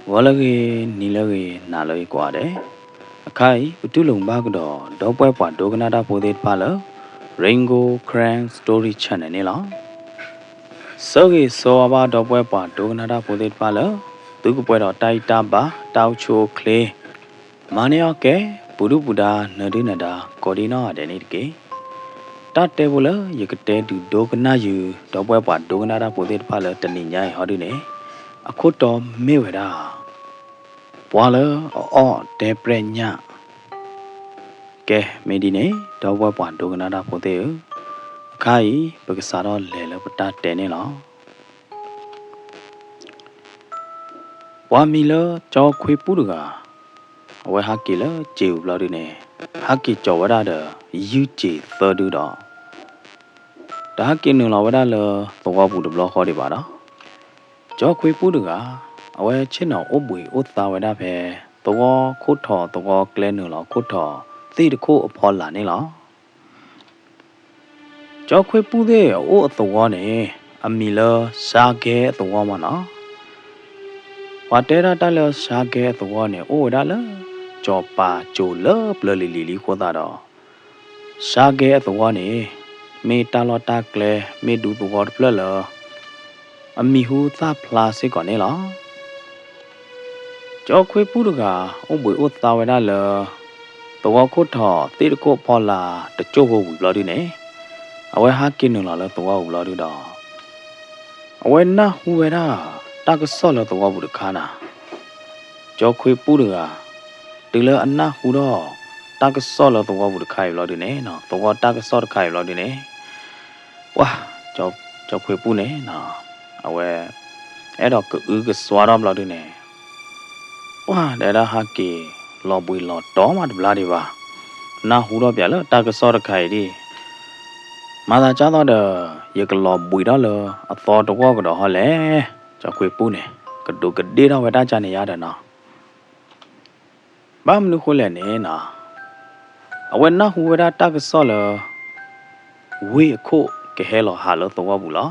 ဂီၤလၢအဂ့ၤ, နံၤလၢအဂ့ၤ, နၤလၢအဂ့ၤကိးဂၤဒဲး. အခါအံၤ ပတူၢ်လိာ်ဘၣ်ကဒီး ဒီပုၢ်ဝဲၢ်ပှၤဒိကနၣ်တၢ်ဖိသ့ၣ်တဖၣ်လၢ Rain Gold Karen Story Channel န့ၣ်လီၤ. ဆၢဂ့ၤဆၢဝါဘၣ် ဒီပုၢ်ဝဲၢ်ပှၤဒိကနၣ်တၢ်ဖိသ့ၣ်တဖၣ်လၢ သုကပှဲၤဒီးတၢ်အံၣ်တၢ်ဘါ, တၢ်အိၣ်ဆူၣ်အိၣ်ချ့, မၤန့ၢ်အီၣ်ကဲ, ပူၤဒုၣ်ပူၤဒါ, နၢၤဒုၣ်နၢၤဒါ ကိးဒံနီၢ်ဂၤဒဲးန့ၣ်တက့ၢ်. တၢ်တဲဖိလၢယကတဲဒုးဒိကနၣ်ယုာ် ဒီပုၢ်ဝဲၢ်ပှၤဒိကနၣ်တၢ်ဖိသ့ၣ်တဖၣ်လၢတနံၤညါအံၤဟီဒုန့ၣ်, အခိၣ်တီမ့ၢ်ဝဲဒၣ် ပှၤလၢအအီၣ်တဲပြဲၢ်ညၣ်. ကဲ, မ့ၢ်ဒ်န့ၣ် ဒီပုၢ်ဝဲၢ်ပှၤဒိကနၣ်တၢ်ဖိသ့ၣ်ဧၢ, အခါအံၤ ပကစးထီၣ်လဲၤလၢပတၢ်တဲန့ၣ်လီၤ. ပှၤမံၤလၢကၠီခွ့ပူၣ်တဂၤ, အဝဲဟးက့ၤလၢစ့ပူၤဘျီဒုန့ၣ်, ဟးက့ၤကၠီၤဝဲဒၣ်ဒီး ယုၢ်စ့သၢဒုဒီး တဟးက့ၤနုာ်လီၤဝဲဒၣ်လၢသဝီပူၤတဘျီဃီဒံးဘၣ်ဒီး, ကၠီခွ့ပူၣ်တဂၤ, အဝဲဆ့ၣ်နီၤအိၣ်ဘှံးအိၣ်သါဝဲဒၣ်ဖဲ သဝီခိၣ်ထီၣ်သဝီကျဲနုာ်လီၤခိၣ်ထီၣ်သ့ၣ်တခိၣ်အဖီလာ်န့ၣ်လီၤ. ကၠီခွ့ပူၣ်သ့ၣ်အအိၣ်အသဝီန့ၣ် အမံၤလၢစါကဲအသဝီမးနီၤ. ပှၤတဲဒၣ်တၢ်လၢစါကဲအသဝီန့ၣ် အိၣ်ဝဲဒၣ်လၢ ကၠီၤပၤကၠိၤလၢပျၢၤလံၤလံၤလံအဃိသတးဒီး စါကဲအသဝီန့ၣ် မ့ၢ်တၢ်လီၢ်တၢ်ကျဲ မ့ၢ်ဒူသဝီတဖျၢၣ်လၢ အမံၤဟူသၣ်ဖျါစ့ၢ်ကီးန့ၣ်လီၤ. ကၠီခွ့ပူၣ်တဂၤ အိၣ်ဘှံးအိၣ်သါဝဲဒၣ်လၢ သဝီခိၣ်ထီၣ်သ့ၣ်တခိၣ်ဖီလာ်တစိၢ်ဖိဝံၤဘျီဒုန့ၣ်, အဝဲဟးက့ၤနုာ်လီၤလၢသဝီပူၤဘျီဒုဒီး အဝဲနၢ်ဟူဝဲဒၣ် တၢ်ကစီၣ်လၢသဝီပူၤတခါနၤ. ကၠီခွ့ပူၣ်တဂၤ တုၤလၢအနၢ်ဟူထီၣ် တၢ်ကစီၣ်လၢသဝီပူၤတခါအံၤဘျီဒုန့ၣ်, သဝီတၢ်ကစီၣ်တခါအံၤဘျီဒုန့ၣ်, ပှၤ ကၠီခွ့ပူၣ်န့ၣ် အဝဲ အဲၣ်ဒိးကအုကစွါထီၣ်ဘျီဒုန့ၣ်, ပှၤ တဲဒၣ်ဟးက့ၤ လီၤဘှံးလီၤတီၤမးတဘျါဒံးဘၣ်, နၢ်ဟူထီၣ်ပၠးလၢတၢ်ကစီၣ်တခါအံၤဒ် မၤသးကၢ်သိးဒီး ယကလီၤဘှံးထီၣ်လၢအသီတဂီၢ်ကဒီးဟီလဲၣ်. ကၠီခွ့ပူၣ်န့ၣ် ကဒူးကဒ့ၣ်ထီၣ်ဝဲဒၣ်ကန့ၣ်ယါဒီးနီၤ. ဘၣ်မနုၤဃိလဲၣ်န့ၣ်နီၤ, အဝဲနၢ်ဟူဝဲဒၣ်တၢ်ကစီၣ်လၢ ဝ့ၢ်အခိၣ်ကဟဲလီၤဟးလၢသဝီပူၤလီၤ.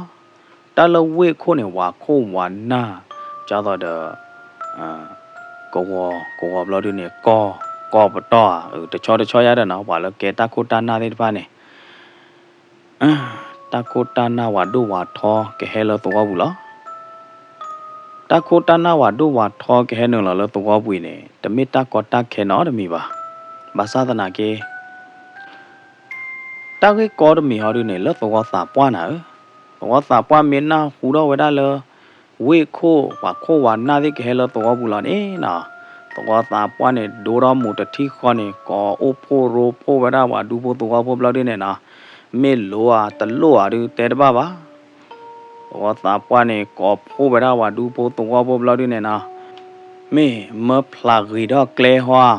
တၢ်လၢဝ့ၢ်အခိၣ်န့ၣ် ဝၤခိၣ်ဝၤနၢ် ကၢ်သိးဒီး ကဝီၤ ကဝီၤဘျီဒုန့ၣ် ကီၢ် ကီၢ်ပတီၢ်ဧါ, တဆီတဆီယါဒီးနီၤ ပှၤလၢကဲတၢ်ခိၣ်တၢ်နၢ်သ့ၣ်တဖၣ်န့ၣ် တၢ်ခိၣ်တၢ်နၢ်ဝးဒိၣ်ဝးထီကဟဲလၢသဝီပူၤလီၤ. တၢ်ခိၣ်တၢ်နၢ်ဝးဒိၣ်ဝးထီကဟဲနုာ်လီၤလၢသဝီပူၤအံၤန့ၣ် တမ့ၢ်တၢ်ကီတၢ်ခဲနီတမံၤဘၣ်. ဘၣ်ဆၣ်သနာ်က့ တၢ်ဂ့ၢ်ကီတမံၤဟီဒုန့ၣ် လၢသဝီသးပှၢ်နၤဧၢ, သဝီသးပှၢ်မ့ၢ်နၢ်ဟူထီၣ်ဝဲဒၣ်လၢ ဝ့ၢ်ခိၣ် ပှၤခိၣ်ဝၤနၢ်သ့ၣ်ကဟဲလၢသဝီပူၤလီၤန့ၣ်နီၤ, သဝီသးပှၢ်န့ၣ် ဒိထီၣ်မူးတထံၣ်ဃီန့ၣ် ကိးအိၣ်ဖှိၣ်ရိဖှိၣ်ဝဲဒၣ်ပှၤဒူဖိသဝီဖိဘျီဒုန့ၣ်နီၤ, မ့ၢ်လိဧါတလိၣ်ဧါဒုတဲတဘၣ်ဘၣ်. သဝီသးပှၢ်န့ၣ် ကိးဖှိၣ်ဝဲဒၣ်ပှၤဒူဖိသဝီဖိဘျီဒုန့ၣ်နီၤ, မ့ၢ်မၢဖျးဂ့ၤထီၣ်ကျဲဟီဧါ,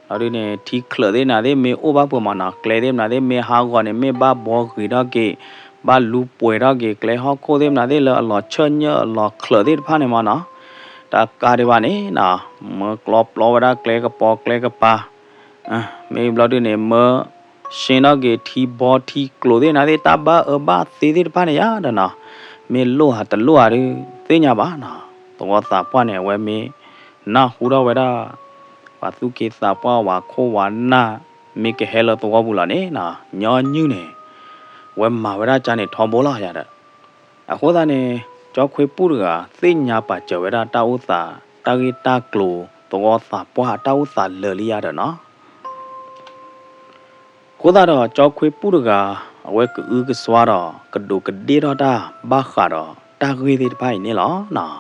ဘျီဒုန့ၣ် ထံချၢးသ့ၣ်နၤသ့ၣ် မ့ၢ်အိၣ်ဘၣ်ပှဲၤမးနီၤ, ကျဲသ့ၣ်မနုၤသ့ၣ် မ့ၢ်ဟးဂီၤန့ၣ် မ့ၢ်ဘၣ်ဘှီဂ့ၤထီၣ်က့ၤ, ဘၣ်လူပှဲၤထီၣ်က့ၤ ကျဲဟီၣ်ခိၣ်သ့ၣ်မနုၤသ့ၣ်လၢအလီၤဆၢၣ်ညၢၣ်အလီၤချၢးသ့ၣ်တဖၣ်န့ၣ်မးနီၤ, တကးဒံးဘၣ်န့ၣ်နီၤ, မၢကျီပျီဝဲဒၣ်ကျဲကပီၤကျဲကပၤ မ့ၢ်ဘျီဒုန့ၣ် မၢ ရှင်းထီၣ်က့ၤထံဘီထံကျိၤသ့ၣ်မနုၤသ့ၣ် တၢ်ဘၣ်အၢဘၣ်သီသ့ၣ်တဖၣ်န့ၣ်ယါဒီးနီၤ, မ့ၢ်လိၣ်ဧါတလိၣ်ဧါဒု သ့ၣ်ညါဘၣ်နီၤ. သဝီသးပှၢ်န့ၣ် အဝဲမ့ၢ်နၢ်ဟူထီၣ်ဝဲဒၣ် ပှၤသူၣ်က့သးပှၢ်ဝၤခိၣ်ဝၤနၢ် မ့ၢ်ကဟဲလၢသဝီပူၤလီၤန့ၣ်နီၤ, ညီနုၢ်န့ၣ် အဝဲမၤဝဲဒၣ်ကန့ၣ်ထီဘိလီၤယါဒီး အဃိသတးန့ၣ် ကၠီခွ့ပူၣ်တဂၤ သ့ၣ်ညါပာ်စၢၤဝဲဒၣ်တၢ်အိၣ်သး တၢ်ဂ့ၢ်တၢ်ကျိၤ သဝီသးပှၢ်အတၢ်အိၣ်သးလၢာ်လံယါဒီးနီၤ. အဃိသတးဒီး ကၠီခွ့ပူၣ်တဂၤ အဝဲကအုကစွါဒီး ကဒူးကဒ့ၣ်ထီၣ်တၢ်ဘၣ်ဃးဒီးတၢ်ဂ့ၢ်သ့ၣ်တဖၣ်အံၤန့ၣ်လီၤ.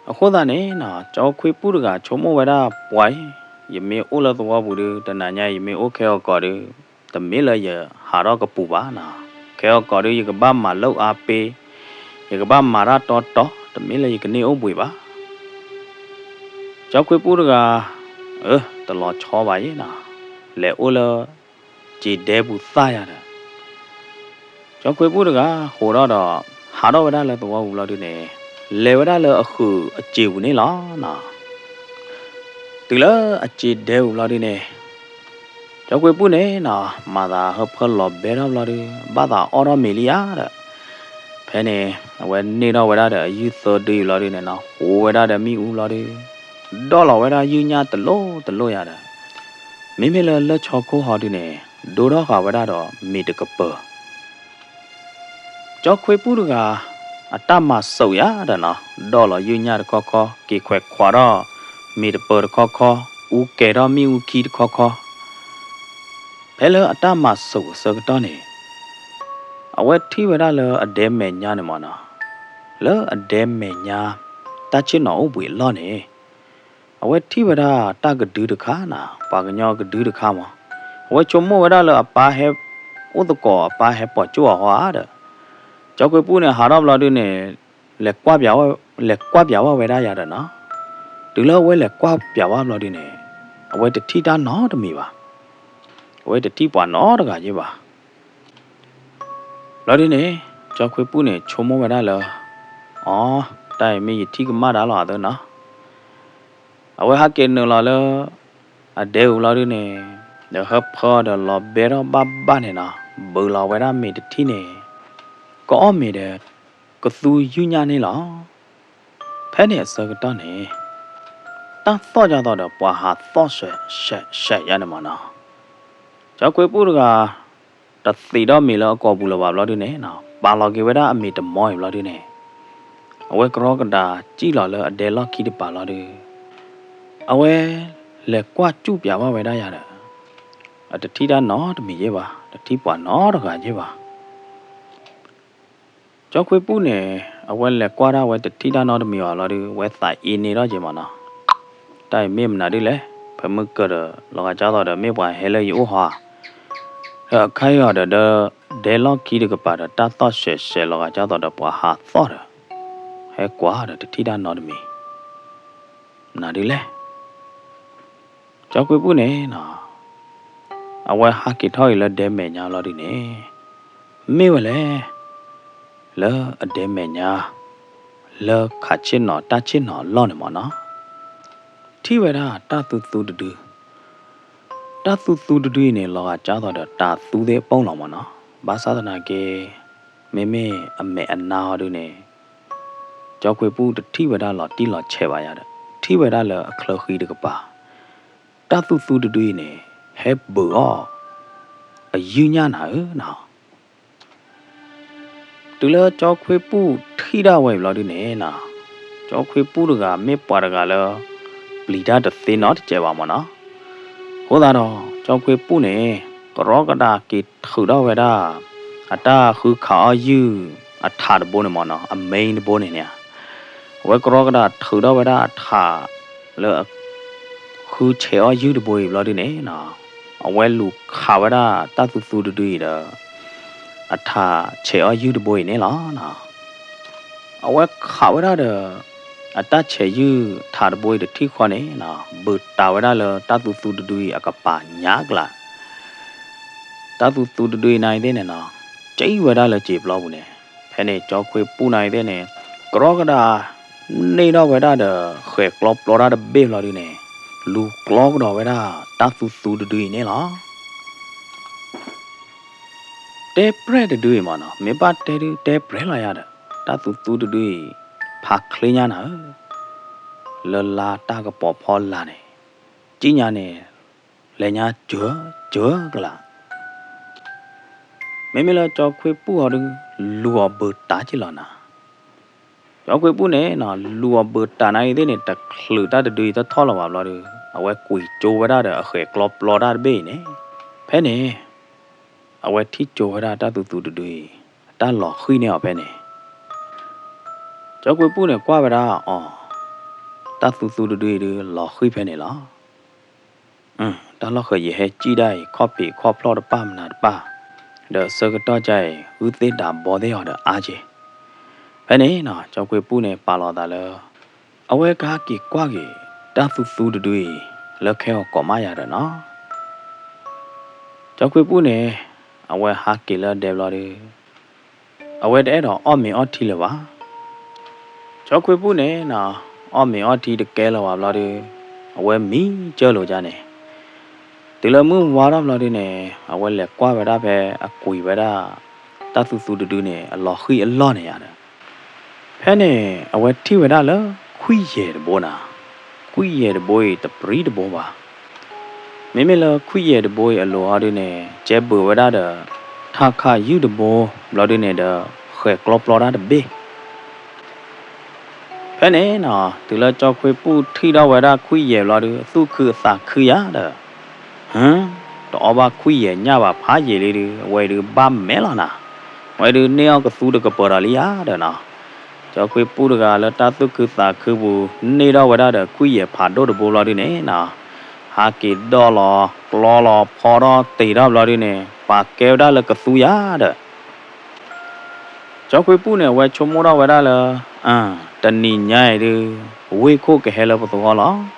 အဃိသတးန့ၣ်နီၤ ကၠီခွ့ပူၣ်တဂၤဆိကမိၣ်ဝဲဒၣ် ပှၤအံၤ ယမ့ၢ်အိၣ်လၢသဝီပူၤဒု တနၤညါ ယမ့ၢ်အိၣ်ခဲအကီးဒု တမ့ၢ်လၢယဟးထီၣ်ကပူၤဘၣ်နီၤ. ခဲအကီးဒု ယကဘၣ်မၤလၢအါပ့ၤ, ယကဘၣ်မၤတၢ်တီတီ, တမ့ၢ်လၢယကန့ၢ်အိၣ်ဘှံးဘၣ်. ကၠီခွ့ပူၣ်တဂၤ အၢ တလီၤဆီဘၣ်ယဲနီၤ, လဲၤအိၣ်လၢ စ့ဒဲပူၤသၣ်ယါဒီး ကၠီခွ့ပူၣ်တဂၤ ဟးထီၣ်ဒီး ဟးထီၣ်ဝဲဒၣ်လၢသဝီပူၤဘျီဒုန့ၣ် လဲၤဝဲဒၣ်လၢအဃုာ်အစ့ပူၤန့ၣ်လီၤနီၤ. တုၤလၢအစ့ဒဲပူၤဘျီဒုန့ၣ် ကၠီခွ့ပူၣ်န့ၣ်နီၤ မၤသးဟၢဖၢလီၤဘဲထီၣ်ဘျီဒု ဘၣ်သးအီၣ်ထီၣ်မ့ၤလံဧါဒီး ဖဲန့ၣ် အဝဲန့ၢ်ထီၣ်ဝဲဒၣ်ဒီးအယုၢ်သၢဒုအံၤဘျီဒုန့ၣ်နီၤ ဟူးဝဲဒၣ်ဒီးမ့ၣ်အူဘျီဒု ဒီၣ်လီၤဝဲဒၣ်ယုၢ်ညၣ်တလိၣ်တလိၣ်ယၤဒီး မ့မ့ၢ်လၢလၢၢ်ဆီခိၣ်ဟီဒုန့ၣ် ဒိထီၣ်ဃာ်ဝဲဒၣ်ဒီးမ့ၢ်တကပၤ ကၠီခွ့ပူၣ်တဂၤ အတၢ်မၤစူးယၤဒီးနီၤ ဒီၣ်လီၤယုၢ်ညၣ်တခီခီ က့ၤခွဲးခွးထီၣ် မ့ၢ်တပၤတခီခီ အူကဲၤထီၣ်မ့ၣ်အူခံတခီခီ ဖဲလၢအတၢ်မၤစူးအဆၢကတီၢ်န့ၣ် အဝဲထံၣ်ဝဲဒၣ်လၢအဒဲမဲာ်ညါန့ၣ်မးနီၤ လၢအဒဲမဲာ်ညါ တၢ်ဆ့ၣ်နီၤအိၣ်ဘှံးအလီၢ်န့ၣ် အဝဲထံၣ်ဝဲဒၣ်တၢ်ကဒုတခါနီၤ ပှၤကညီကဒုတခါမး အဝဲဆိကမိၣ်ဝဲဒၣ်လၢအပၢ်ဟဲ အိၣ်သကိးအပၢ်ဟဲပိာ်ကၠိအီၤဟီဧါဒီး ကၠီခွ့ပူၣ်န့ၣ် ဟးထီၣ်ဘျီဒုန့ၣ် လဲၤကွၢ်ပၠးဝဲ လဲၤကွၢ်ပၠးဝဲဒၣ်ယၤဒီးနီၤ တုၤလၢအဝဲလဲၤကွၢ်ပၠးဝဲဘျီဒုန့ၣ် အဝဲတထံၣ်တၢ်နီတမံၤဘၣ် အဝဲတထံၣ်ပှၤနီတဂၤယဲဘၣ် ဘျီဒုန့ၣ် ကၠီခွ့ပူၣ်န့ၣ် ဆိကမိၣ်ဝဲဒၣ်လၢ အီ တၢ်အံၤမ့ၢ်ယထံၣ်ကမၣ်တၢ်လီၤအသးနီၤ အဝဲဟးက့ၤနုာ်လီၤလၢ အဒဲအူဘျီဒုန့ၣ် ဒီးဟၢဖၢဒီးလီၤဘဲထီၣ်ဘၣ်ဘၣ်န့ၣ်နီၤ ဘုးလီၤဝဲဒၣ်မ့ၤတထံၣ်န့ၣ် ကအီၣ်မ့ၤဒီး ကသူယုၢ်ညၣ်န့ၣ်လီၤ ဖဲန့ၣ်အဆၢကတီၢ်န့ၣ် တၢ်သီၣ်ဒ်သိးဒီးပှၤဟးသီၣ်စဲးစဲးစဲးယါန့ၣ်မးနီၤ ကၠီခွ့ပူၣ်တဂၤ တသံးဒီးမ့ၤလၢအကိာ်ပူၤလၢၤဘၣ်ဘျီဒုန့ၣ်နီၤ ပာ်လီၤက့ၤဝဲဒၣ်အမ့ၤတမီအံၤဘျီဒုန့ၣ် အဝဲကရီကဒးစံၣ်လီၤလၢအဒဲလီၢ်ခံတပၤလီၤဒု အဝဲလဲၤကွၢ်စူၣ်ပၠးဘၣ်ဝဲဒၣ်ယၤဒီး အတထံၣ်တၢ်နီတမံၤယဲဘၣ် တထံၣ်ပှၤနီတဂၤယဲဘၣ် ကၠီခွ့ပူၣ်န့ၣ် အဝဲလဲၤကွၢ်ဒၣ်ဝဲတထံၣ်တၢ်နီတမံၤဘၣ်လီၤဒု ဝဲသးအ့န့ၢ်ထီၣ်က့ၤမးနီၤ တၢ်အံၤမ့ၢ်မနုၤဒ်လဲၣ် ဖဲမုၢ်ကၢၢ်ဒီး လီၤဂာ်ဒ်သိးဒီးမ့ၢ်ပှၤဟဲလၢယအိၣ်ဟီဧါ ဒီးအခါအံၤအီၤဒီး ဒဲလီၢ်ခံတကပၤဒီး တၢ်သီၣ်စဲးစဲးလီၤဂာ်ဒ်သိးဒီးပှၤဟးသီၣ်ဒီး ဟဲကွၢ်ဒီးတထံၣ်တၢ်နီတမံၤ မနုၤဒ်လဲၣ် ကၠီခွ့ပူၣ်န့ၣ်နီၤ အဝဲဟးက့ၤထီၣ်အံၤလၢဒဲမဲာ်ညါလီၤဒုန့ၣ် မ့ၢ်ဝဲလဲၣ် လၢအဒဲမဲာ်ညါ လၢခးဆ့ၣ်နီၤတၢ်ဆ့ၣ်နီၤအလီၢ်န့ၣ်မးနီၤ ထံၣ်ဝဲဒၣ်တၢ်သူသူတဒု တၢ်သူသူတဒုအံၤန့ၣ် လီၤဂာ်ဒ်သိးဒီးတၤသူသ့ၣ်အပူၤလီၤမးနီၤ ဘၣ်ဆၣ်သနာ်က့ မ့မ့ၢ်အမဲာ်အနါဟီဒုန့ၣ် ကၠီခွ့ပူၣ်တထံၣ်ဝဲဒၣ်လီၤတံၢ်လီၤဆဲးဘၣ်ယၤဒီး ထံၣ်ဝဲဒၣ်လၢအချၢဃံတကပၤ တၢ်သူသူတဒုအံၤန့ၣ် ဟဲဘုးအီၣ် အယုၢ်ညၣ်နၤဧၢနီၤ တုၤလၢကၠီခွ့ပူၣ်ထံၣ်ဒၣ်ဝဲအံၤဘျီဒုန့ၣ်နီၤ ကၠီခွ့ပူၣ်တဂၤမ့ၢ်ပှၤတဂၤလၢ ပျံၤတၢ်တသ့နီတစဲးဘၣ်မးနီၤ အဃိသတးဒီး ကၠီခွ့ပူၣ်န့ၣ် ကရီကဒါက့ၤထုးထီၣ်ဝဲဒၣ် အတၢ်ဃုခးအီၣ်ယုၢ်အထးတဘိန့ၣ်မးနီၤ အမဲတဘိန့ၣ်န့ၣ် အဝဲကရီကဒါထုးထီၣ်ဝဲဒၣ်အထးလၢ ဃုဆဲးအီၣ်ယုၢ်တဘိအံၤဘျီဒုန့ၣ်နီၤ အဝဲလူၤခးဝဲဒၣ်တၢ်သူသူတဒုအံၤဒီး အထးဆဲးအီၣ်ယုၢ်တဘိအံၤန့ၣ်လီၤ. အဝဲခးဝဲဒၣ်ဒီး အတၢ်ဆဲးယုၢ်ထးတဘိအံၤတထံၣ်ဃီန့ၣ်နီၤ ဘုးတးဝဲဒၣ်လၢတၢ်သူသူတဒုအံၤအကပၤညါကလး တၢ်သူသူတဒုအံၤန့ၣ်သ့ၣ်န့ၣ်နီၤ ကံၣ်ဝဲဒၣ်လၢစံာ်ပျီပူၤန့ၣ် ဖဲန့ၣ်ကၠီခွ့ပူၣ်န့ၣ်သ့ၣ်န့ၣ် ကရီကဒါ န့ၢ်ထီၣ်ဝဲဒၣ်ဒီး ဃဲၤကျီပျီတၢ်တဘ့ၣ်ဘျီဒုန့ၣ် လူၤကျီကဒီးဝဲဒၣ်တၢ်သူသူတဒုအံၤန့ၣ်လီၤ. တဲပြဲၢ်တဒုအံၤမးနီၤ မ့ၢ်ဘၣ်တဲဒုတဲပြဲၢ်လီၤယၤဒီး တၢ်သူသူတဒုအံၤ ဖးချ့ညါနၤဧၢ, လၢလါတၢ်ကပီၤဖီလာ်န့ၣ် ကံၣ်ညါန့ၣ် လဲၤညါစၢၤစၢၤကလး မ့မ့ၢ်လၢကၠီခွ့ပူၣ်အီၤဒု လူၤအီၤဘုးတးက့ၤလီၤနၤ. ကၠီခွ့ပူၣ်န့ၣ်နီၤ လူၤအီၤဘုးတးနၤအံၤသ့ၣ်န့ၣ် တချုးတၢ်တဒုအံၤတထီၣ်လီၤဘၣ်ဘျီဒီး အဝဲကွံာ်ကၠိဝဲဒၣ်ဒီးအဃဲၤကျီပျီတၢ်တဘ့ၣ်အံၤန့ၣ် ဖဲန့ၣ် အဝဲထံၣ်ကၠိဝဲဒၣ်တၢ်သူသူတဒုအံၤ တၢ်လီၤဃံၣ်န့ၢ်အီၤဖဲန့ၣ် ကၠီခွ့ပူၣ်န့ၣ်ကွၢ်ဝဲဒၣ်အီၤ တၢ်သူသူတဒုအံၤဒု လီၤဃံၣ်ဖဲန့ၣ်လီၤ. တၢ်လီၢ်ဃၢၤယဟဲကံၣ်ဒၣ်အံၤ ခီၣ်ဖံးခီၣ်ဖျီၣ်တပၣ်မနုၤတပၣ်, ဒီးဆၢကတီၢ်ကါအံၤ ဂုၢ်သ့ၣ်ဒၣ်ဘီသ့ၣ်အီၤဒီးအါက့ၤ. ဖဲန့ၣ်နီၤ ကၠီခွ့ပူၣ်န့ၣ်ပာ်လီၤသးလၢ အဝဲကဟဲက့ၤကွၢ်က့ၤ တၢ်သူသူတဒုအံၤ လၢခဲအီၤကိးမးယၤဒီးနီၤ ကၠီခွ့ပူၣ်န့ၣ် အဝဲဟးက့ၤလၢဒဲဘျီဒီး အဝဲတအဲၣ်ဒိးအီၣ်မ့ၤအီထံလၢၤဘၣ်. ကၠီခွ့ပူၣ်န့ၣ်နီၤ အီၣ်မ့ၤအီထံတကဲလၢၤဘၣ်ဘျီဒီး အဝဲမံကၢၢ်လိာ်ကါန့ၣ် တုၤလၢမုၢ်ဝါထီၣ်ဘျီဒုန့ၣ် အဝဲလဲၤကွၢ်ဝဲဒၣ်ဖဲအကွံာ်ဝဲဒၣ် တၢ်သူသူတဒုန့ၣ် အလီၤဃံၣ်အလီၢ်န့ၣ်ယါဒီး ဖဲန့ၣ် အဝဲထံၣ်ဝဲဒၣ်လၢ ခွံၣ်ယဲၢ်တဘိနၤ, ခွံၣ်ယဲၢ်တဘိအံၤ တပြံတဘိဘၣ်. မ့မ့ၢ်လၢခွံၣ်ယဲၢ်တဘိအံၤအလိၤဟီဒုန့ၣ် ကဲဘုးဝဲဒၣ်ဒီး ထၣ်ခၣ်ယုၢ်တဘိဘျီဒုန့ၣ်ဒီး ဃဲၤကျီပျီတၢ်တဘ့ၣ် ဖဲန့ၣ်နီၤ တုၤလၢကၠီခွ့ပူၣ်ထံၣ်ထီၣ်ဝဲဒၣ်ခွံၣ်ယဲၢ်ဘျီဒု အသူၣ်ခုအသးခုယါဒီး ဟၢ, တအီၣ်ဘၣ်ခွံၣ်ယဲၢ်ညၣ်ဘၣ်ဖးယံာ်လံဒု အဝဲဒုဘၣ်မဲာ်လီၤနၤ, အဝဲဒုန့ၢ်အီၣ်ကသူတကပၤဒီးလံယါဒီးနီၤ, ကၠီခွ့ပူၣ်တဂၤလၢတၢ်သူၣ်ခုသးခုပူၤ န့ၢ်ထီၣ်ဝဲဒၣ်ဒီးခွံၣ်ယဲၢ်ဖးဒိၣ်တဘိဘျီဒုန့ၣ်နီၤ, ဟးက့ၤဒီၣ်လီၤ ကျီလီၤ ဖီထီၣ်တ့ၢ်ထီၣ်ဘျီဒုန့ၣ် ပာ်ကဲဝဲဒၣ်လၢကသူယါဒီး ကၠီခွ့ပူၣ်န့ၣ် အဝဲဆိကမိၣ်ထီၣ်ဝဲဒၣ်လၢ တနံၤညါအံၤဒု ဝ့ၢ်ခိၣ်ကဟဲလၢပသဝီလီၤ.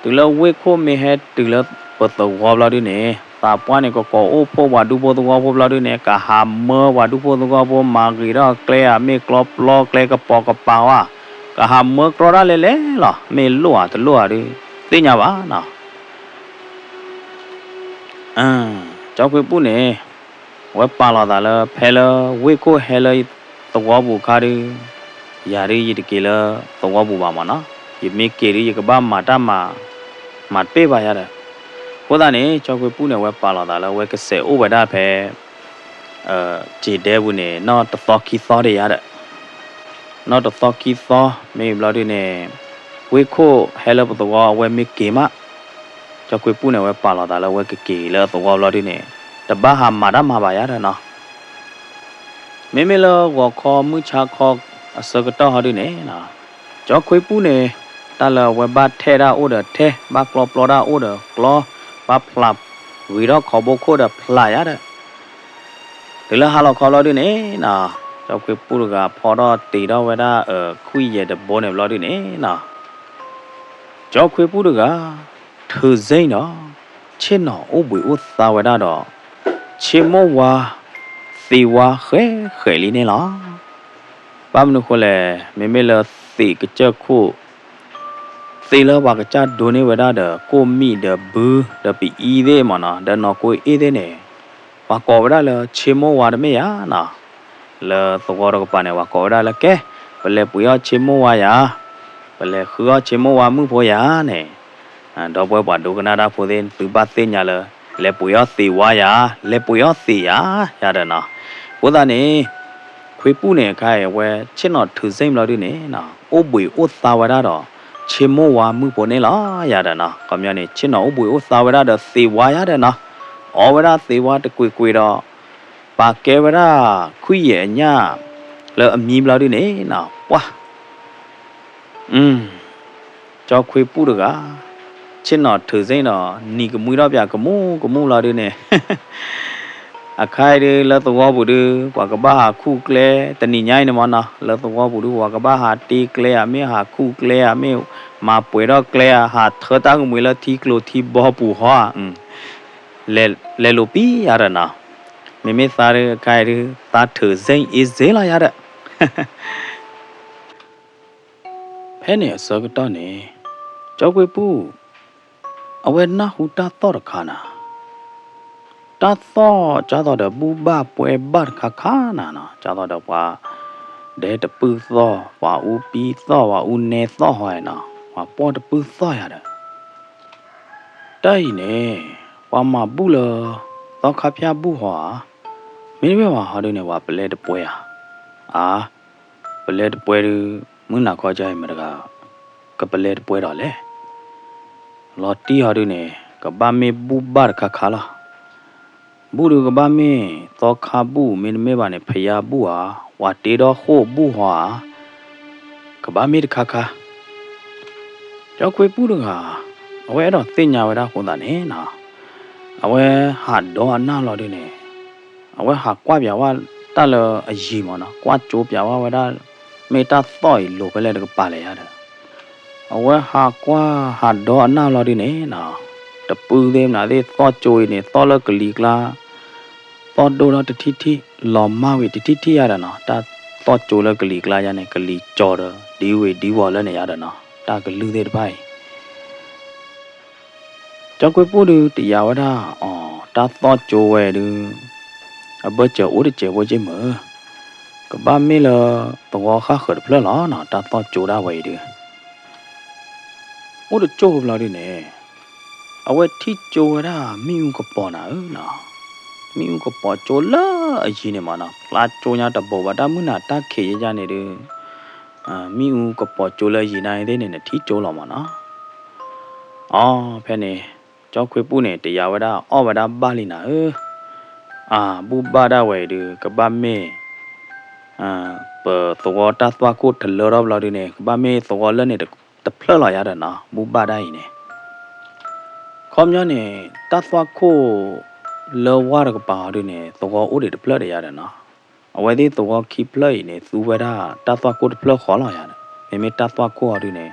တုၤလၢဝ့ၢ်ခိၣ်မ့ၢ်ဟဲတုၤလၢပသဝီဘျီဒုန့ၣ် သးပှၢ်န့ၣ် ကကိးအိၣ်ဖှိၣ်ပှၤဒူဖိသဝီဖိဘျီဒုန့ၣ် ကဟးမၢပှၤဒူဖိသဝီဖိ မၤဂ့ၤထီၣ်ကျဲဧါ မ့ၢ်ကျီပျီကျဲကပီၤကပၤဝါ, ကဟးမၢကြီဒၣ်လဲာ်လဲာ်လီၤ. မ့ၢ်လိၣ်ဧါတလိၣ်ဧါဒု သ့ၣ်ညါဘၣ်နီၤ. ကၠီခွ့ပူၣ်န့ၣ် အဝဲပာ်လီၤသးလၢ ဖဲလၢဝ့ၢ်ခိၣ်ဟဲလၢသဝီပူၤအခါဒု ယၤဒု ယတက့ၤလၢသဝီပူၤဘၣ်မၢ်နီၤ, ယမ့ၢ်က့ၤဒု ယကဘၣ်မၤတၢ်မၤ မၤတပ့ၢ်ဘၣ်ယါဒီး, အဃိသတးန့ၣ် ကၠီခွ့ပူၣ်န့ၣ် အဝဲပာ်လီၤသးလၢ အဝဲကစဲးအိၣ်ဝဲဒၣ်ဖဲ စံးဒဲပူၤန့ၣ် နီၢ်တသီခံသီဒံးယါဒီး နီၢ်တသီခံသီ မ့ၢ်ဘျီဒုန့ၣ် ဝ့ၢ်ခိၣ်ဟဲလၢပသဝီ အဝဲမ့ၢ်က့ၤမး, ကၠီခွ့ပူၣ်န့ၣ် အဝဲပာ်လီၤသးလၢ အဝဲကက့ၤလၢအသဝီဘျီဒုန့ၣ် တဘၣ်ဟးမၤတၢ်မၤဘၣ်ယါဒီးနီၤ. မ့မ့ၢ်လၢဂီၤခီမုၢ်ဆါခီအဆၢကတီၢ်ဟီဒုန့ၣ် ကၠီခွ့ပူၣ်န့ၣ် တၢ်လၢအဝဲဘၣ်ထဲးတၢ်အိၣ်ဒီးထဲး, ဘၣ်ကျီပျီတၢ်အိၣ်ဒီးကျီ, ဘၣ်ဖျးဂ့ၤထီၣ်ခီဘိခိၣ်ဒီးဖျးယါဒီး တုၤလၢဟါလီၤခီဘျီဒုန့ၣ်နီၤ, ကၠီခွ့ပူၣ်တဂၤဖီထီၣ်တ့ၢ်ထီၣ်ဝဲဒၣ် ခွံၣ်ယဲၢ်တဘိန့ၣ်ဘျီဒုန့ၣ်နီၤ, ကၠီခွ့ပူၣ်တဂၤ ထုးစ့ၣ်ဒီး ဆ့ၣ်နီၤအိၣ်ဘှံးအိၣ်သါဝဲဒၣ်ဒီး ဆ့မိၢ်ဝါ သ့ဝါဃဲးဃဲးလံန့ၣ်လီၤ. ဘၣ်မနုၤဃိလဲၣ်, မ့မ့ၢ်လၢသ့ၣ်ကစၢၢ်ခိၣ် သ့ၣ်လၢပှၤကစၢ်ဒိးန့ၢ်ဝဲဒၣ်ဒီး ကိၣ်မံၣ်ဒီးဘုဒီးပအံသ့ၣ်မၢ်နီၤ, ဒီးနီၢ်ကိအ့ၣ်သ့ၣ်န့ၣ် ပှၤကိးဝဲဒၣ်လၢဆ့မိၢ်ဝါတမ့ၢ်ယါနီၤ. လၢသဝီတကပၤန့ၣ် ပှၤကိးဝဲဒၣ်လၢကဲ, ပလဲၤပှ့ၤအီၣ်ဆ့မိၢ်ဝါယၤ, ပလဲၤဃုအီၣ်ဆ့မိၢ်ဝါမုၣ်ဖိယၤန့ၣ်, ဒီပုၢ်ဝဲၢ်ပှၤဒိကနၣ်တၢ်ဖိသ့ၣ် သုဘၣ်သ့ၣ်ညါလၢ လဲၤပှ့ၤအီၣ်သ့ဝါယၤ, လဲၤပှ့ၤအီၣ်သ့ယၤ, ယၤဒီးနီၤ. အဃိသတးန့ၣ် ခွ့ပူၣ်န့ၣ် အခါအံၤ အဝဲဆ့ၣ်နီၤထုးစ့ၣ်ဘျီဒုန့ၣ်နီၤ, အိၣ်ဘှံးအိၣ်သါဝဲဒၣ်ဒီး ဆ့မိၢ်ဝါမုၣ်ဖိန့ၣ်လီၤ ယၤဒီးနီၤ. ခီပညီန့ၣ် ဆ့ၣ်နီၤအိၣ်ဘှံးအိၣ်သါဝဲဒၣ်ဒီးသ့ဝါယၤဒီးနီၤ, အီဝဲဒၣ်သ့ဝါတကွ့ၢ်ကွ့ၢ်ဒီး ပာ်ကဲဝဲဒၣ်ခွံၣ်ယဲၢ်အညၣ်လၢအမံဘျီဒုန့ၣ်နီၤ, ပှၤ ကၠီခွ့ပူၣ်တဂၤ ဆ့ၣ်နီၤထုးစ့ၣ်ဒီး နံၤကမှံထီၣ်ပၠးကမူကမူလီၤဒုန့ၣ်, အခါအံၤဒု လၢသဝီပူၤဒု ပှၤကဘၣ်ဟးခူၣ်ကျဲ, တနံၤညါအံၤန့ၣ်မၢ်နီၤ လၢသဝီပူၤဒု ပှၤကဘၣ်ဟးတ့ကျဲဧါ, မ့ၢ်ဟးခူၣ်ကျဲဧါ, မ့ၢ်မၤပှဲၤထီၣ်ကျဲဧါ, ဟးထၢတၢ်ကမှံၤလၢထံကျိထံဘီပူၤဟီဧါ, လဲၤလိာ်ပံယါဒီးနီၤ. မ့မ့ၢ်သးဒု အခါအံၤဒု သးထုးစ့ၣ်အ့စ့ၣ်လီၤယါဒီး ဖဲန့ၣ်အဆၢကတီၢ်န့ၣ် ကၠီကွ့ပူၣ် အဝဲနၢ်ဟူတၢ်သီၣ်တခါနၤ, တၢ်သီၣ်ဒ်သိးဒီးဘူၣ်ဘၣ်ပှဲၤဘၣ်တခါခါနၤနီၤ, ဒ်သိးဒီးပှၤဒဲတပုၢ်သီၣ်, ပှၤအူပံသီၣ်, ပှၤအူနဲသီၣ်ဟီနီၤ, ပှၤပီၣ်တပုၢ်သီၣ်ယၤဒီး တၢ်အံၤန့ၣ် ပှၤမၤဘူၣ်လၢ သီခါဖၠၣ်ဘူၣ်ဟီဧါ, မ့တမ့ၢ်ဘၣ်ဟီဒုန့ၣ် ပှၤပလဲတပှဲၤဧါ, အါ, ပလဲတပှဲၤဒု မုၢ်နၤခီကၢအံၤမတဂၤ ကပလဲတပှဲၤဒီးလဲၣ်. လီၤတံၢ်ဟီဒုန့ၣ် ကဘၣ်မ့ၢ်ဘူၣ်ဘၣ်တခါခါလီၤ. ဘူၣ်ဒုကဘၣ်မ့ၢ်သီခါဘူၣ် မ့တမ့ၢ်ဘၣ်န့ၣ် ဖယါဘူၣ်ဧါ, ပှၤတ့ဒီခိၣ်ဘူၣ်ဟီဧါ, ကဘၣ်မ့ၢ်တခါခါ ကၠီကွ့ပူၣ်တဂၤ အဝဲအဲၣ်ဒိးသ့ၣ်ညါဝဲဒၣ်အဃိသတးန့ၣ်နီၤ, အဝဲဟးဒီအနၢ်လီၤဒုန့ၣ်, အဝဲဟးကွၢ်ပၠးဝဲတၢ်လၢအယံၤမးနီၤ, ကွၢ်ကၠိပၠးဝဲဒၣ် မ့ၢ်တၢ်သီၣ်အံၤလိၤဖဲလဲၣ်တကပၤလဲၣ်ယါဒီး, အဝဲဟးကွၢ်ဟးဒီအနၢ်လီၤဒုန့ၣ်နီၤ, တပုၢ်သ့ၣ်မနုၤသ့ၣ် သီၣ်ကၠိအံၤန့ၣ် သီၣ်လၢကလံၤကျါ သီၣ်ဒိၣ်ထီၣ်တထံၣ်ထံၣ် လီၤမၢ်ဝံၤတထံၣ်ထံၣ်ယါဒီးနီၤ, တၢ်သီၣ်ကၠိလၢကလံၤကျါယါန့ၣ် ကလံၤကၠီဒီး ဒ်ဝ့ၤဒ်ဝီၤလၢန့ၣ်ယါဒီးနီၤ, တၢ်ကလုၢ်သ့ၣ်တဖၣ်အံၤ ကၠီကွ့ပူၣ်ဒု တယာ်ဝဲဒၣ်အီၤ တၢ်သီၣ်ကၠိဝဲဒု အဘၢၣ်စၢၤအိၣ်တစဲးဖိက့မ့ၢ်, ကဘၣ်မ့ၢ်လၢသဝီဃၣ်ဃၢၤတဖျၢၣ်လီၤနီၤ, တၢ်သီၣ်ကၠိဒၣ်ဝဲအံၤဒီး အိၣ်တကၠိၢ်ဘျီဒုန့ၣ်, အဝဲထံၣ်ကၠိဝဲဒၣ်မ့ၣ်အူကပီၤနၤဧၢနီၤ, မ့ၣ်အူကပီၤကၠိလၢအယံၤန့ၣ်မးနီၤ, ဖျါကၠိညါတဘိးဘၣ် တၢ်မုၢ်နၤတၢ်ခံးယါန့ၣ်ဒုး, မ့ၣ်အူကပီၤကၠိလၢယံၤနၤသ့ၣ်န့ၣ် နထံၣ်ကၠိလီၤမးနီၤ. အီ ဖဲန့ၣ် ကၠီခွ့ပူၣ်န့ၣ် တယာ်ဝဲဒၣ်အီၣ်ဝဲဒၣ်ဘၣ်လံနၤဧၢ, အ ဘူၣ်ဘၣ်ဒၣ်ဝဲအံၤဒုး ကဘၣ်မ့ၢ် ပသဝီတၢ်သွၣ်ခိၣ်တလၢထီၣ်ဘျီဒုန့ၣ် ကဘၣ်မ့ၢ်သဝီလၢန့ၣ်တဖျၢၣ်လီၤယါဒီးနီၤ, ဘူၣ်ဘၣ်ဒၣ်အံၤန့ၣ်. ခီပညီန့ၣ် တၢ်သွၣ်ခိၣ်လၢဝါတကပၤအီၤဒုန့ၣ် သဝီအိၣ်ဒံးတဖျၢၣ်ဒီးယါဒီးနီၤ, အဝဲသ့ၣ်သဝီခံဖျၢၣ်အံၤန့ၣ် သူဝဲဒၣ်တၢ်သွၣ်ခိၣ်တဖျၢၣ်ဃီလီၤယါဒီး, မ့မ့ၢ်တၢ်သွၣ်ခိၣ်အီၤဒုန့ၣ်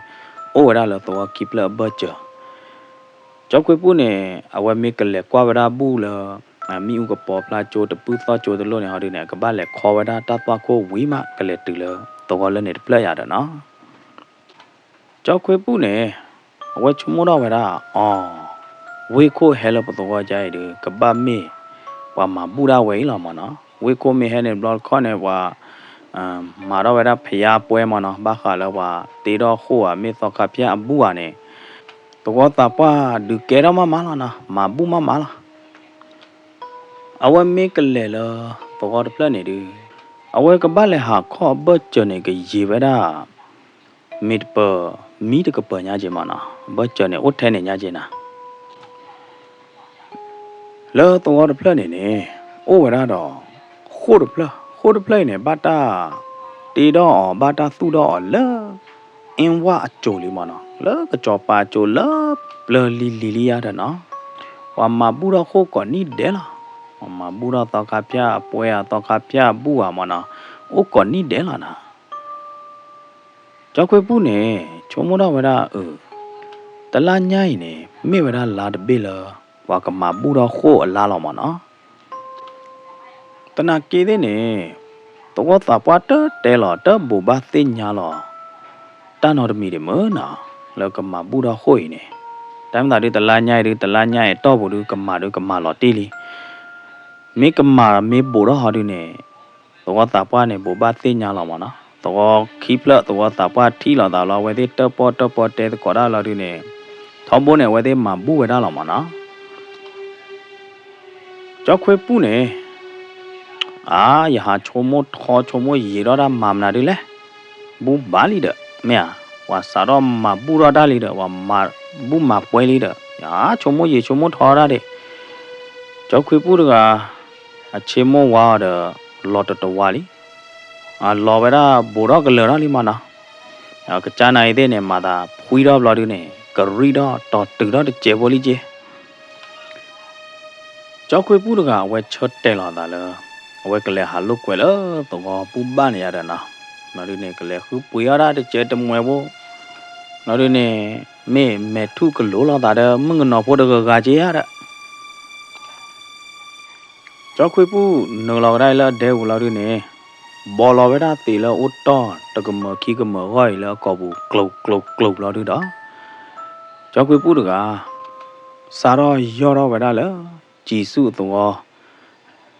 အိၣ်ဝဲဒၣ်လၢသဝီခံဖျၢၣ်အဘၢၣ်စၢၤ ကၠီခွ့ပူၣ်န့ၣ် အဝဲမ့ၢ်ကလဲၤကွၢ်ဝဲဒၣ်ဘူၣ်လၢ မ့ၣ်အူကပီၤဖျါကၠိတပုၢ်သီၣ်ကၠိတလိၣ်န့ၣ်ဟီဒုန့ၣ် အကဘၣ်လဲၤခီဝဲဒၣ်တၢ်သွၣ်ခိၣ်ဝံၤမး ကလဲၤတုၤလၢသဝီလၢန့ၣ်တဖျၢၣ်ယါဒီးနီၤ. ကၠီခွ့ပူၣ်န့ၣ် အဝဲဆိကမိၣ်ထီၣ်ဝဲဒၣ် အီ ဝ့ၢ်ခိၣ်ဟဲလၢပသဝီကါအံၤဒီး ကဘၣ်မ့ၢ်ပှၤမၤဘူၣ်ဒၣ်ဝဲအံၤလီၤမးနီၤ. ဝ့ၢ်ခိၣ်မ့ၢ်ဟဲန့ၣ်ဘျီတခီန့ၣ် ပှၤ မၤထီၣ်ဝဲဒၣ်ဖယါပှဲမးနီၤ, ဘၣ်ဃးလၢပှၤတ့ထီၣ်ဃိၣ်ဧါ မ့ၢ်သီခါဖၠၣ်အဘူၣ်ဧါန့ၣ် သဝီသးပှၢ်ဒုးကဲထီၣ်မးမးလီၤနီၤ, မၤဘူၣ်မးမးလီၤ. အဝဲမ့ၢ်ကလဲၤလၢသဝီတဖျၢၣ်န့ၣ်ဒုး အဝဲကဘၣ်လဲၤဟးခီၣ်အဘၢၣ်စၢၤန့ၣ် ကယံာ်ဝဲဒၣ် မ့ၢ်တပၢၤ မံတကပၢၤညါက့မးနီၤ, အဘၢၣ်စၢၤန့ၣ်အိၣ်ထဲန့ၣ်ညါက့နၤ. လၢသဝီတဖျၢၣ်န့ၣ်န့ၣ် အိၣ်ဝဲဒၣ်ဒီး ဃိၣ်တဖျၢၣ်, ဃိၣ်တဖျၢၣ်အံၤန့ၣ် ဘၣ်တၢ်တ့ထီၣ်အီၤ ဘၣ်တၢ်သူၣ်ထီၣ်အီၤလၢ အ့ၣ်ဝၣ်အစိၤလံမးနီၤ, လၢကစီၤပၤအစိၤလၢပျၢၤလံၤလံၤလံယါဒီးနီၤ, ပှၤမၤဘူၣ်ထီၣ်ဃိၣ်ကိးနံၣ်ဒဲးလီၤ. ပှၤမၤဘူၣ်ထီၣ်သီခါဖၠၣ်အပှဲဧါ သီခါဖၠၣ်အဘူၣ်ဧါမးနီၤ, အိၣ်ကိးနံၣ်ဒဲးလီၤနၤ. ကၠီခွ့ပူၣ်န့ၣ် ဆိကမိၣ်ထီၣ်ဝဲဒၣ်အၢ တလါညါအံၤန့ၣ် မ့ၢ်ဝဲဒၣ်လါတဘ့ၣ်လၢ ပှၤကမၤဘူၣ်ထီၣ်ဃိၣ်အလါလီၤမးနီၤ. သနာ်က့သ့ၣ်န့ၣ် သဝီသးပှၢ်တတဲလီၤ တဘိးဘၣ်သ့ၣ်ညါလီၤ တၢ်နီတမံၤဒံးမ့ၢ်နီၤ, လၢကမၤဘူၣ်ထီၣ်ဃိၣ်အံၤန့ၣ်, တၢ်မ့ၢ်သးဒုးတလါညါအံၤဒုး တလါညါအံၤတီၢ်ပူၤဒုး ကမၤဒုးကမၤလီၤတံၢ်လံ. မ့ၢ်ကမၤမ့ၢ်ဘိးထီၣ်ဟီဒုးန့ၣ် သဝီသးပှၢ်န့ၣ် ဘိးဘၣ်သ့ၣ်ညါလီၤမးနီၤ, သဝီခံဖျၢၣ်သဝီသးပှၢ်ထံၣ်လိာ်သးလီၤ အဝဲသ့ၣ်တၢၣ်ပီၣ်တၢၣ်ပီတဲသကိးတၢ်လီၤဒုးန့ၣ်, ထီဘိန့ၣ် အဝဲသ့ၣ်မၤဘူၣ်ဝဲဒၣ်လီၤမးနီၤ. ကၠီခွ့ပူၣ်န့ၣ် အါ ယဟးဆိကမိၣ်ထီဆိကမိၣ်ယံာ်ထီၣ်တၢ်မၤမနုၤဒုးလဲၣ်, ဘူၣ်ဘၣ်လံဒီး မ့ၢ်ဧါ, ပှၤစးထီၣ်မၤဘူၣ်ထီၣ်တၢ်လံဒီး ပှၤမၤဘူၣ်မၤပှဲၤလံဒီး ယဟးဆိကမိၣ်ယံာ်ဆိကမိၣ်ထီတၢ်ဒံး. ကၠီခွ့ပူၣ်တဂၤ အဆ့မိၢ်ဝါအီၤဒီး လီၤတတဝါလံ, အလီၤဝဲဒၣ်ဘူးထီၣ်ကလၢၤထီၣ်လံမးနီၤ. ကစၢ်နၤအံၤသ့ၣ်န့ၣ် မၤသးဖှံထီၣ်ဘျီဒုးန့ၣ် ကရံၣ်ထီၣ်တီၤတုၤထီၣ်တစဲးဖိလံက့ ကၠီခွ့ပူၣ်တဂၤ အဝဲဆၢတဲာ်လီၤအသးလၢ အဝဲကလဲၤဟးလိာ်ကွဲလၢသဝီဘူၣ်ဘၣ်န့ၣ်ယါဒီးနီၤ, ဘျီဒုးန့ၣ် ကလဲၤဃုပှ့ၤအီၣ်ဒၣ်တစဲးတမှဲးဖိ, ဘျီဒုးန့ၣ် မ့ၢ်မဲာ်ထူၣ်ကလိၤလိာ်သးဒီး မုၣ်ကနီၤဖိတဂၤဂၤက့ယါဒီး ကၠီခွ့ပူၣ်နုာ်လီၤကဒါအံၤလၢအဒဲပူၤလီၤဒုးန့ၣ်, ဘီလီၤဝဲဒၣ်သံးလၢအိၣ်တီၢ်တကမၢၤခံကမၢၤအဂီၢ်အံၤလၢအကိာ်ပူၤကျိၤကျိၤကျိၤဘျီဒုးဒီး, ကၠီခွ့ပူၣ်တဂၤ စးထီၣ်ယီၢ်ထီၣ်ဝဲဒၣ်လၢ စံၤဆူၣ်အသဝီ,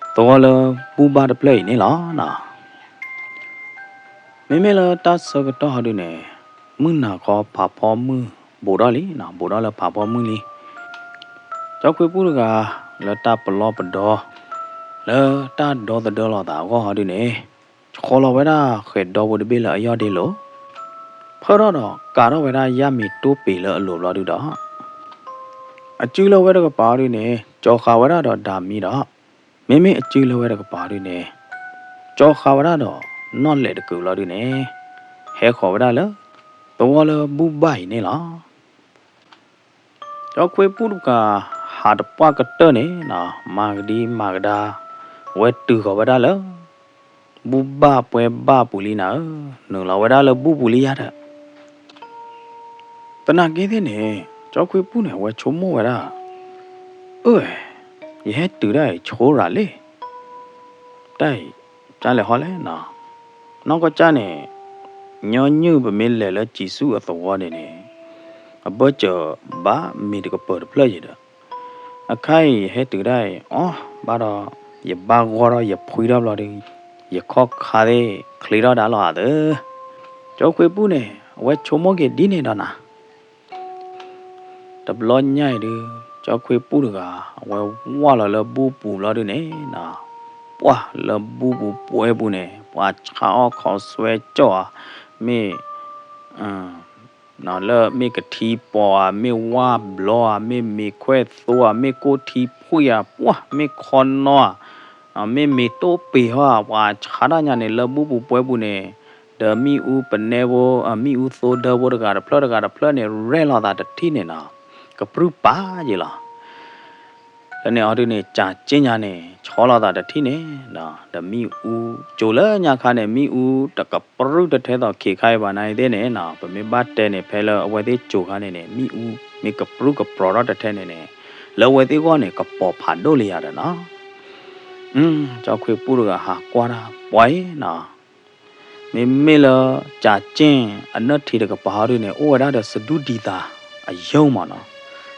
သဝီလၢဘူၣ်ဘၣ်တဖျၢၣ်အံၤန့ၣ်လီၤ. မ့မ့ၢ်လၢတၢ်ဆၢကတီၢ်ဟီဒုးန့ၣ်, မုၢ်နၤခီဖးဖီမုၢ်ဘူးထီၣ်လံ, ဘူးထီၣ်လၢဖးဖီမုၢ်လံ. ကၠီခွ့ပူၣ်တဂၤ လၢတၢ်ပလီၢ်ပဒီ, လၢတၢ်ဒီသဒၢလိာ်သးအဂီၢ်ဟီဒုးန့ၣ်, ဆှီလီၤဝဲဒၣ်ဃဲၤဒီဖိတဘ့ၣ်လၢအယီၢ်ဒ့လိၤ, ဖၢထီၣ်ဒီးကးထီၣ်ဝဲဒၣ်ယၣ်မ့ၤတိၢ်ပ့ၤလၢအလိၤဘျီဒုးဒီး အစုလၢဝဲတကပၤဒုးန့ၣ် ကၠီဃာ်ဝဲဒၣ်ဒီးဒၤမံဒီး, မ့မ့ၢ်အစုလၢဝဲတကပၤဒုးန့ၣ် ကၠီဃာ်ဝဲဒၣ်ဒီးနီၣ်လဲၣ်တကုာ်ဘျီဒုးန့ၣ် ဟဲဃီၤဝဲဒၣ်လၢ သဝီလၢဘူၣ်ဘၣ်အံၤန့ၣ်လီၤ. ကၠီခွ့ပူၣ်တကၤ ဟးတပှၢ်ကတၢၢ်န့ၣ် မၤကဒံမၤကဒါ ဝဲတုၤဃီၤဝဲဒၣ်လၢ ဘူၣ်ဘၣ်ပှဲၤဘၣ်ပူၤလံနၤဧၢ, နုာ်လီၤဝဲဒၣ်လၢဘူၣ်ပူၤလံယါဒီး သနာ်က့သ့ၣ်န့ၣ် ကၠီခွ့ပူၣ်န့ၣ် အဝဲဆိကမိၣ်ဝဲဒၣ်, အၢ, ယဟဲတုၤဒၣ်အံၤဆိရၤလံ, တၢ်အံၤ ကၢ်လဲၤဟီလဲၣ်နီၤ, နီၢ်ကီၢ်ကၢ်န့ၣ် ညီနုၢ်ပမ့ၢ်လဲၤလၢစံၤဆူၣ်အသဝီန့ၣ်န့ၣ် အဘၢၣ်စၢၤဘၣ်မ့ၤတကပၢၤတဖျၢၣ်ယံၤဒီး အခါအံၤယဟဲတုၤဒၣ်အံၤ အီ ဘၣ်ဒီး ယဘၣ်ဂီၢ်ထီၣ်ယဖှံထီၣ်ဘျီဒီး ယခီၣ်ခါသ့ၣ်ချ့ထီၣ်ဒၣ်လီၤဧါသၢ. ကၠီခွ့ပူၣ်န့ၣ် အဝဲဆိကမိၣ်က့ၤဒ်န့ၣ်ဒီးနၤ တဘျီညါအံၤဒုး ကၠီခွ့ပူၣ်တဂၤ အဝဲဝၢ်လီၤလၢဘူၣ်ပူၤဘျီဒုန့ၣ်နီၤ, ပှၢ်လၢဘူၣ်ပူၤပှဲၤပူၤန့ၣ် ပှၤဆါအီၣ်ခီဆွဲကၠီၣ်ဧါ, မ့ၢ် လၢမ့ၢ်ကထံပီၤဧါ, မ့ၢ်ဝၣ်ဘျီဧါ, မ့ၢ်မ့ၤခွဲၣ်သိဧါ, မ့ၢ်ကိၣ်ထံဖှံၣ်ဧါ, ပှၢ်မ့ၢ်ခီနီဧါ, မ့ၢ်မ့ၤတိၢ်ပ့ၤဟီဧါ, ပှၤဆါတၢ်ညါန့ၣ် လၢဘူၣ်ပူၤပှဲၤပူၤန့ၣ်, ဒီးမ့ၣ်အူပနဲဖိ, မ့ၣ်အူသိဒၢဖိတဂၤတဖျၢၣ်တဂၤတဖျၢၣ်န့ၣ် ရဲၣ်လိာ်သးတထံၣ်န့ၣ်နီၤ, ကပြုၢ်ပာ်ယ့ၤလီၤ. လၢန့ၣ်အီၤဒုန့ၣ် ကၠးကၠ့ညါန့ၣ် ဆီလီၤသးတထံၣ်န့ၣ်ဒီး ဒီးမ့ၣ်အူကၠိလၢညါခါန့ၣ် မ့ၣ်အူတကပြုၢ်တထဲသိးခံးခါအံၤဘၣ်နၤအံၤသ့ၣ်န့ၣ်နီၤ, ပမ့ၢ်ဘၣ်တဲန့ၣ် ဖဲလၢအဝဲသ့ၣ်ကၠိခါန့ၣ်န့ၣ် မ့ၣ်အူမ့ၢ်ကပြုၢ်ကပြီၤထီၣ်တထဲန့ၣ်န့ၣ် လၢအဝဲသ့ၣ်ဂီၢ်န့ၣ် ကပီၤဖးဒိၣ်လံယၤဒီးနီၤ. ကၠီခွ့ပူၣ်တဂၤဟးကွၢ်တၢ်ပှၤအံၤနီၤ, မ့မ့ၢ်လၢ ကၠးကၠ့အနၢၣ်ထံးတကပၤဟီဒုန့ၣ် အိၣ်ဝဲဒၣ်ဒီးစဒူၣ်ဒံသးအယိာ်မးနီၤ.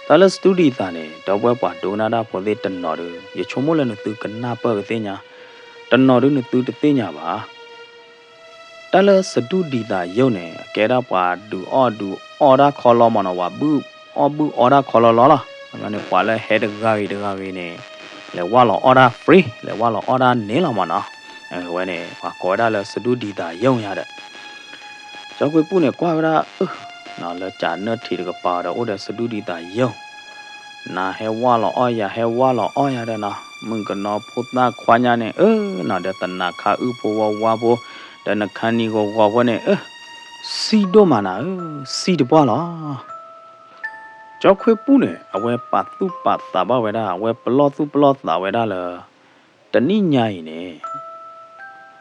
တၢ်လၢစဒူၣ်ဒံသးန့ၣ် ဒီပုၢ်ဝဲၢ်ပှၤဒိကနၣ်တၢ်ဖိသ့ၣ်တနီၤဒု ယဆိကမိၣ်လၢနသုကနၢ်ပၢၢ်ကသ့ၣ်ညါ, တနီၤဒုနသုတသ့ၣ်ညါဘၣ်. တၢ်လၢစဒူၣ်ဒံသးယိာ်န့ၣ် အကဲဒၣ်ပှၤဒုးအီၣ်ဒုးအီတၢ်ခီလီမးနီၤ, ပှၤဘုၣ်အီၣ်ဘုၣ်အီတၢ်ခီလီလီလီၤ. အန့ၣ် ပှၤလၢဟဲတဂၤဂ့ၤတဂၤဂ့ၤန့ၣ် လဲၤဝၢ်လီၤအီၣ်တၢ် free, လဲၤဝၢ်လီၤအီၣ်တၢ်န့ၣ်လီၤမးနီၤ. အဝဲန့ၣ် ပှၤကိးဝဲဒၣ်လၢစဒူၣ်ဒံသးယိာ်ညါဒီး ကၠီခွ့ပူၣ်န့ၣ် ကွၢ်ဝဲဒၣ် အၢ လၢကၠးနၢၣ်ထံးတကပၤဒီး အိၣ်ဒီးစဒူၣ်ဒံသးယိာ်, နၤဟဲဝၢ်လီၤအီၣ်ယၤ ဟဲဝၢ်လီၤအီၣ်ယၤဒီးနီၤ, မုၣ်ကနီၤဖိသၣ်ခွါညါန့ၣ် အၢ နီၤ ဒီးသနးခါအုၣ်ဖိဝါဝါဖိ, ဒီးနခါနံၤဂီၤဂီၤဖိန့ၣ် အၢ စံၣ်ဒိၣ်မးနၤဧၢ, စံၣ်တပှၢ်လီၤ. ကၠီခွ့ပူၣ်န့ၣ် အဝဲပာ်သူၣ်ပာ်သးဘၣ်ဝဲဒၣ်, အဝဲပလီၢ်သူၣ်ပလီၢ်သးဝဲဒၣ်လၢ တနံၣ်ညါအံၤန့ၣ်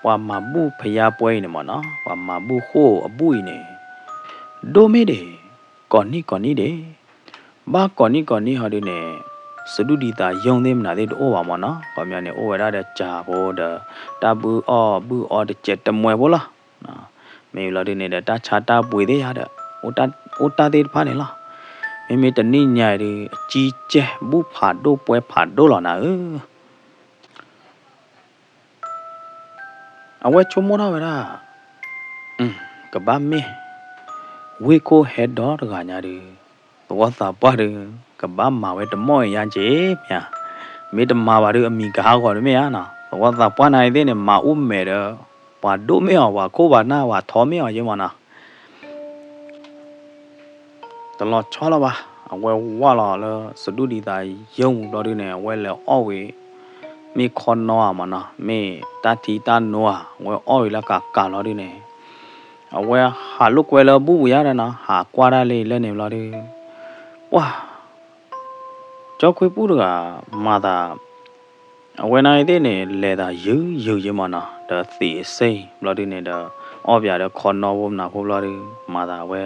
ပှၤမၤဘူၣ်ဖယါပွဲအံၤန့ၣ်မးနီၤ, ပှၤမၤဘူၣ်ဃိၣ်အဘူၣ်အံၤန့ၣ် ဒိၣ်မ့ၢ်ဒံး ကိးနံၣ်ကိးနံၣ်ဒံး, ဘၣ်ကိးနံၣ်ကိးနံၣ်ဟီဒုန့ၣ် စဒူၣ်ဒံသးယိာ်သ့ၣ်မနုၤသ့ၣ်တအိၣ်ဘၣ်မးနီၤ. ခီပညီန့ၣ် အိၣ်ဝဲဒၣ်ဒီးကၠးဖိဒီး တၢ်ဘုၣ်အီၣ်ဘုၣ်အီတစဲးတမှဲးဖိလီၤ. မ့ၢ်လီၤဒုန့ၣ်ဒီး တၢ်ဆါတၢ်ပှ့ၤသ့ၣ်ယါဒီး အိၣ်တၢ်သ့ၣ်တဖၣ်န့ၣ်လီၤ. မ့မ့ၢ်တနံၣ်ညါအံၤဒု အကံကဲ ဘူၣ်ဖးဒိၣ်ပွဲဖးဒိၣ်လီၤနၤဧၢ. အဝဲဆိကမိၣ်ထီၣ်ဝဲဒၣ် ကဘၣ်မ့ၢ် ဝ့ၢ်ခိၣ်ဟဲဒီတဂၤညါဒီး သဝီသးပှၢ်ဒီး ကဘၣ်မၤဝဲတမီၢ်အံၤယါက့ၤမ့ၢ်ဧါ, မ့ၢ်တမၤဘၣ်ဒီး အမံၤကဟးဂီၤတမ့ၢ်ဧါနီၤ, သဝီသးပှၢ်နၤအံၤသ့ၣ်န့ၣ် မၤအိၣ်မဲာ်ဒီး ပှၤဒိၣ်မ့ၢ်အီၤ ပှၤခိၣ်ပှၤနၢ် ပှၤထီမ့ၢ်အီၤယဲမးနီၤ. တလီၤဆီလီၤဘၣ်. အဝဲဝၢ်လီၤလၢစဒူၣ်ဒံသးယိာ်ပူၤဘျီဒုန့ၣ် အဝဲလဲၤအီၣ်ဝံၤ မ့ၢ်ခီနီဧါမးနီၤ, မ့ၢ်တၢ်ထံတၢ်နိဧါ, အဝဲအီၣ်ဝံၤလၢကးကးလီၤဒုန့ၣ် အဝဲဟးလိာ်ကွဲလၢဘူၣ်ပူၤယါဒီးနီၤ, ဟးကွၢ်တၢ်လၢလၢန့ၣ်ဘျီဒု ပှၢ် ကၠီခွ့ပူၣ်တဂၤ မၤသး အဝဲနၤအံၤသ့ၣ်န့ၣ် လဲၤသးယုာ်ယုာ်ယဲမးနီၤ, ဒီးသံးအစ့ၢ်ဘျီဒုန့ၣ်ဒီး အီၣ်ပၠးဒီးခီနီဖိမနၤဖိဘျီဒု မၤသးအဝဲ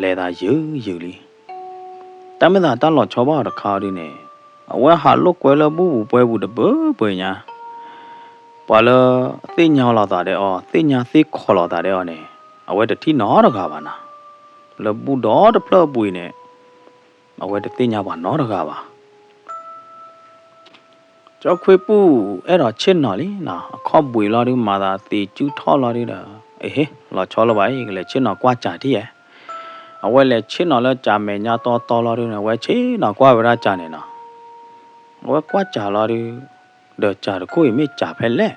လဲၤသးယုာ်ယုာ်လံ. တၢ်မ့ၢ်သးတၢ်လီၤဆီဘၣ်အီၤတခါအီၤဒုန့ၣ် အဝဲဟးလိာ်ကွဲလၢဘူၣ်ပူၤပွဲပူၤတဘၢပှဲၤညါ, ပှၤလၢသ့ၣ်ညါလီၤသးဒီးအီၤ သ့ၣ်ညါသ့ၣ်ခိးလီၤသးဒီးအီၤန့ၣ် အဝဲတထံၣ်နီတဂၤဘၣ်နီၤ, လၢဘူၣ်ဒီတဖျၢၣ်အပူၤအံၤန့ၣ် အဝဲတသ့ၣ်ညါပှၤနီတဂၤဘၣ်. ကၠီခွ့ပူၣ်အဲၣ်ဒိးဆ့ၣ်နီၤလံနီၤ, အခီၣ်ဘှံးလီၤဒု မၤသးသံးကၠူထီၣ်လီၤဒုဒီး အဟ့ လီၤဆီလၢၤဘၣ်အံၤ ကလဲၤဆ့ၣ်နီၤကွၢ်ကၠးထံၣ်ဧါ. အဝဲလဲၤဆ့ၣ်နီၤလၢကၠးမဲာ်ညါတီတီလီၤဒုန့ၣ် အဝဲဆ့ၣ်နီၤကွၢ်ဝဲဒၣ်ကၠးန့ၣ်နီၤ, အဝဲကွၢ်ကၠးလီၤဒု ဒီးကၠးတခိၣ်အံၤမ့ၢ်ကၠးဖဲလဲၣ်,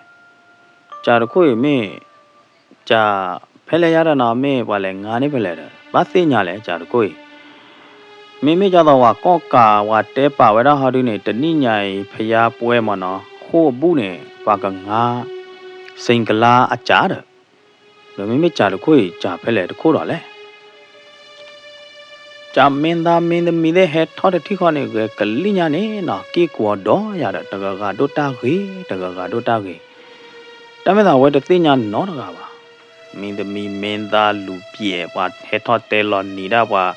ကၠးတခိၣ်အံၤမ့ၢ် ကၠးဖဲလဲၣ်ယါဒီးနီၤ, မ့ၢ်ပှၤလဲၤငါန့ၢ်ဖဲလဲၣ်ဒီး ဘၣ်သ့ၣ်ညါလဲၣ် ကၠးတခိၣ်အံၤ, မ့မ့ၢ်ကၠီသီဝၤကီၣ်ကးဝၤတဲပာ်ဝဲဒၣ်ဟီဒုန့ၣ် တနံၣ်ညါအံၤ ဖယါပွဲမးနီၤ ဃိၣ်အဘူၣ်န့ၣ် ပှၤကငါ စိန်ကလါအကၠးဒီး ဒီးမ့မ့ၢ်ကၠးတခိၣ်အံၤ ကၠးဖဲလဲၣ်တခိၣ်ဒီးလဲၣ်. ကၠးမင်းသားမင်းသမီးသ့ၣ်ဟဲထီၣ်တထံၣ်ဃီန့ၣ် ဂဲၤကလံၣ်ညါန့ၣ်နီၤ က့ၢ်ကွီၤဒီးယၤဒီး တဂၤဂၤဒိၣ်တၢ်ဂ့ၤ တဂၤဂၤဒိၣ်တၢ်ဂ့ၤ, တၢ်မ့ၢ်သးအဝဲတသ့ၣ်ညါနီတဂၤဘၣ်. မင်းသမီးမင်းသားလူပြဲး ပှၤဟဲထီၣ်တဲလီၤနံၤဒၣ်ပှၤ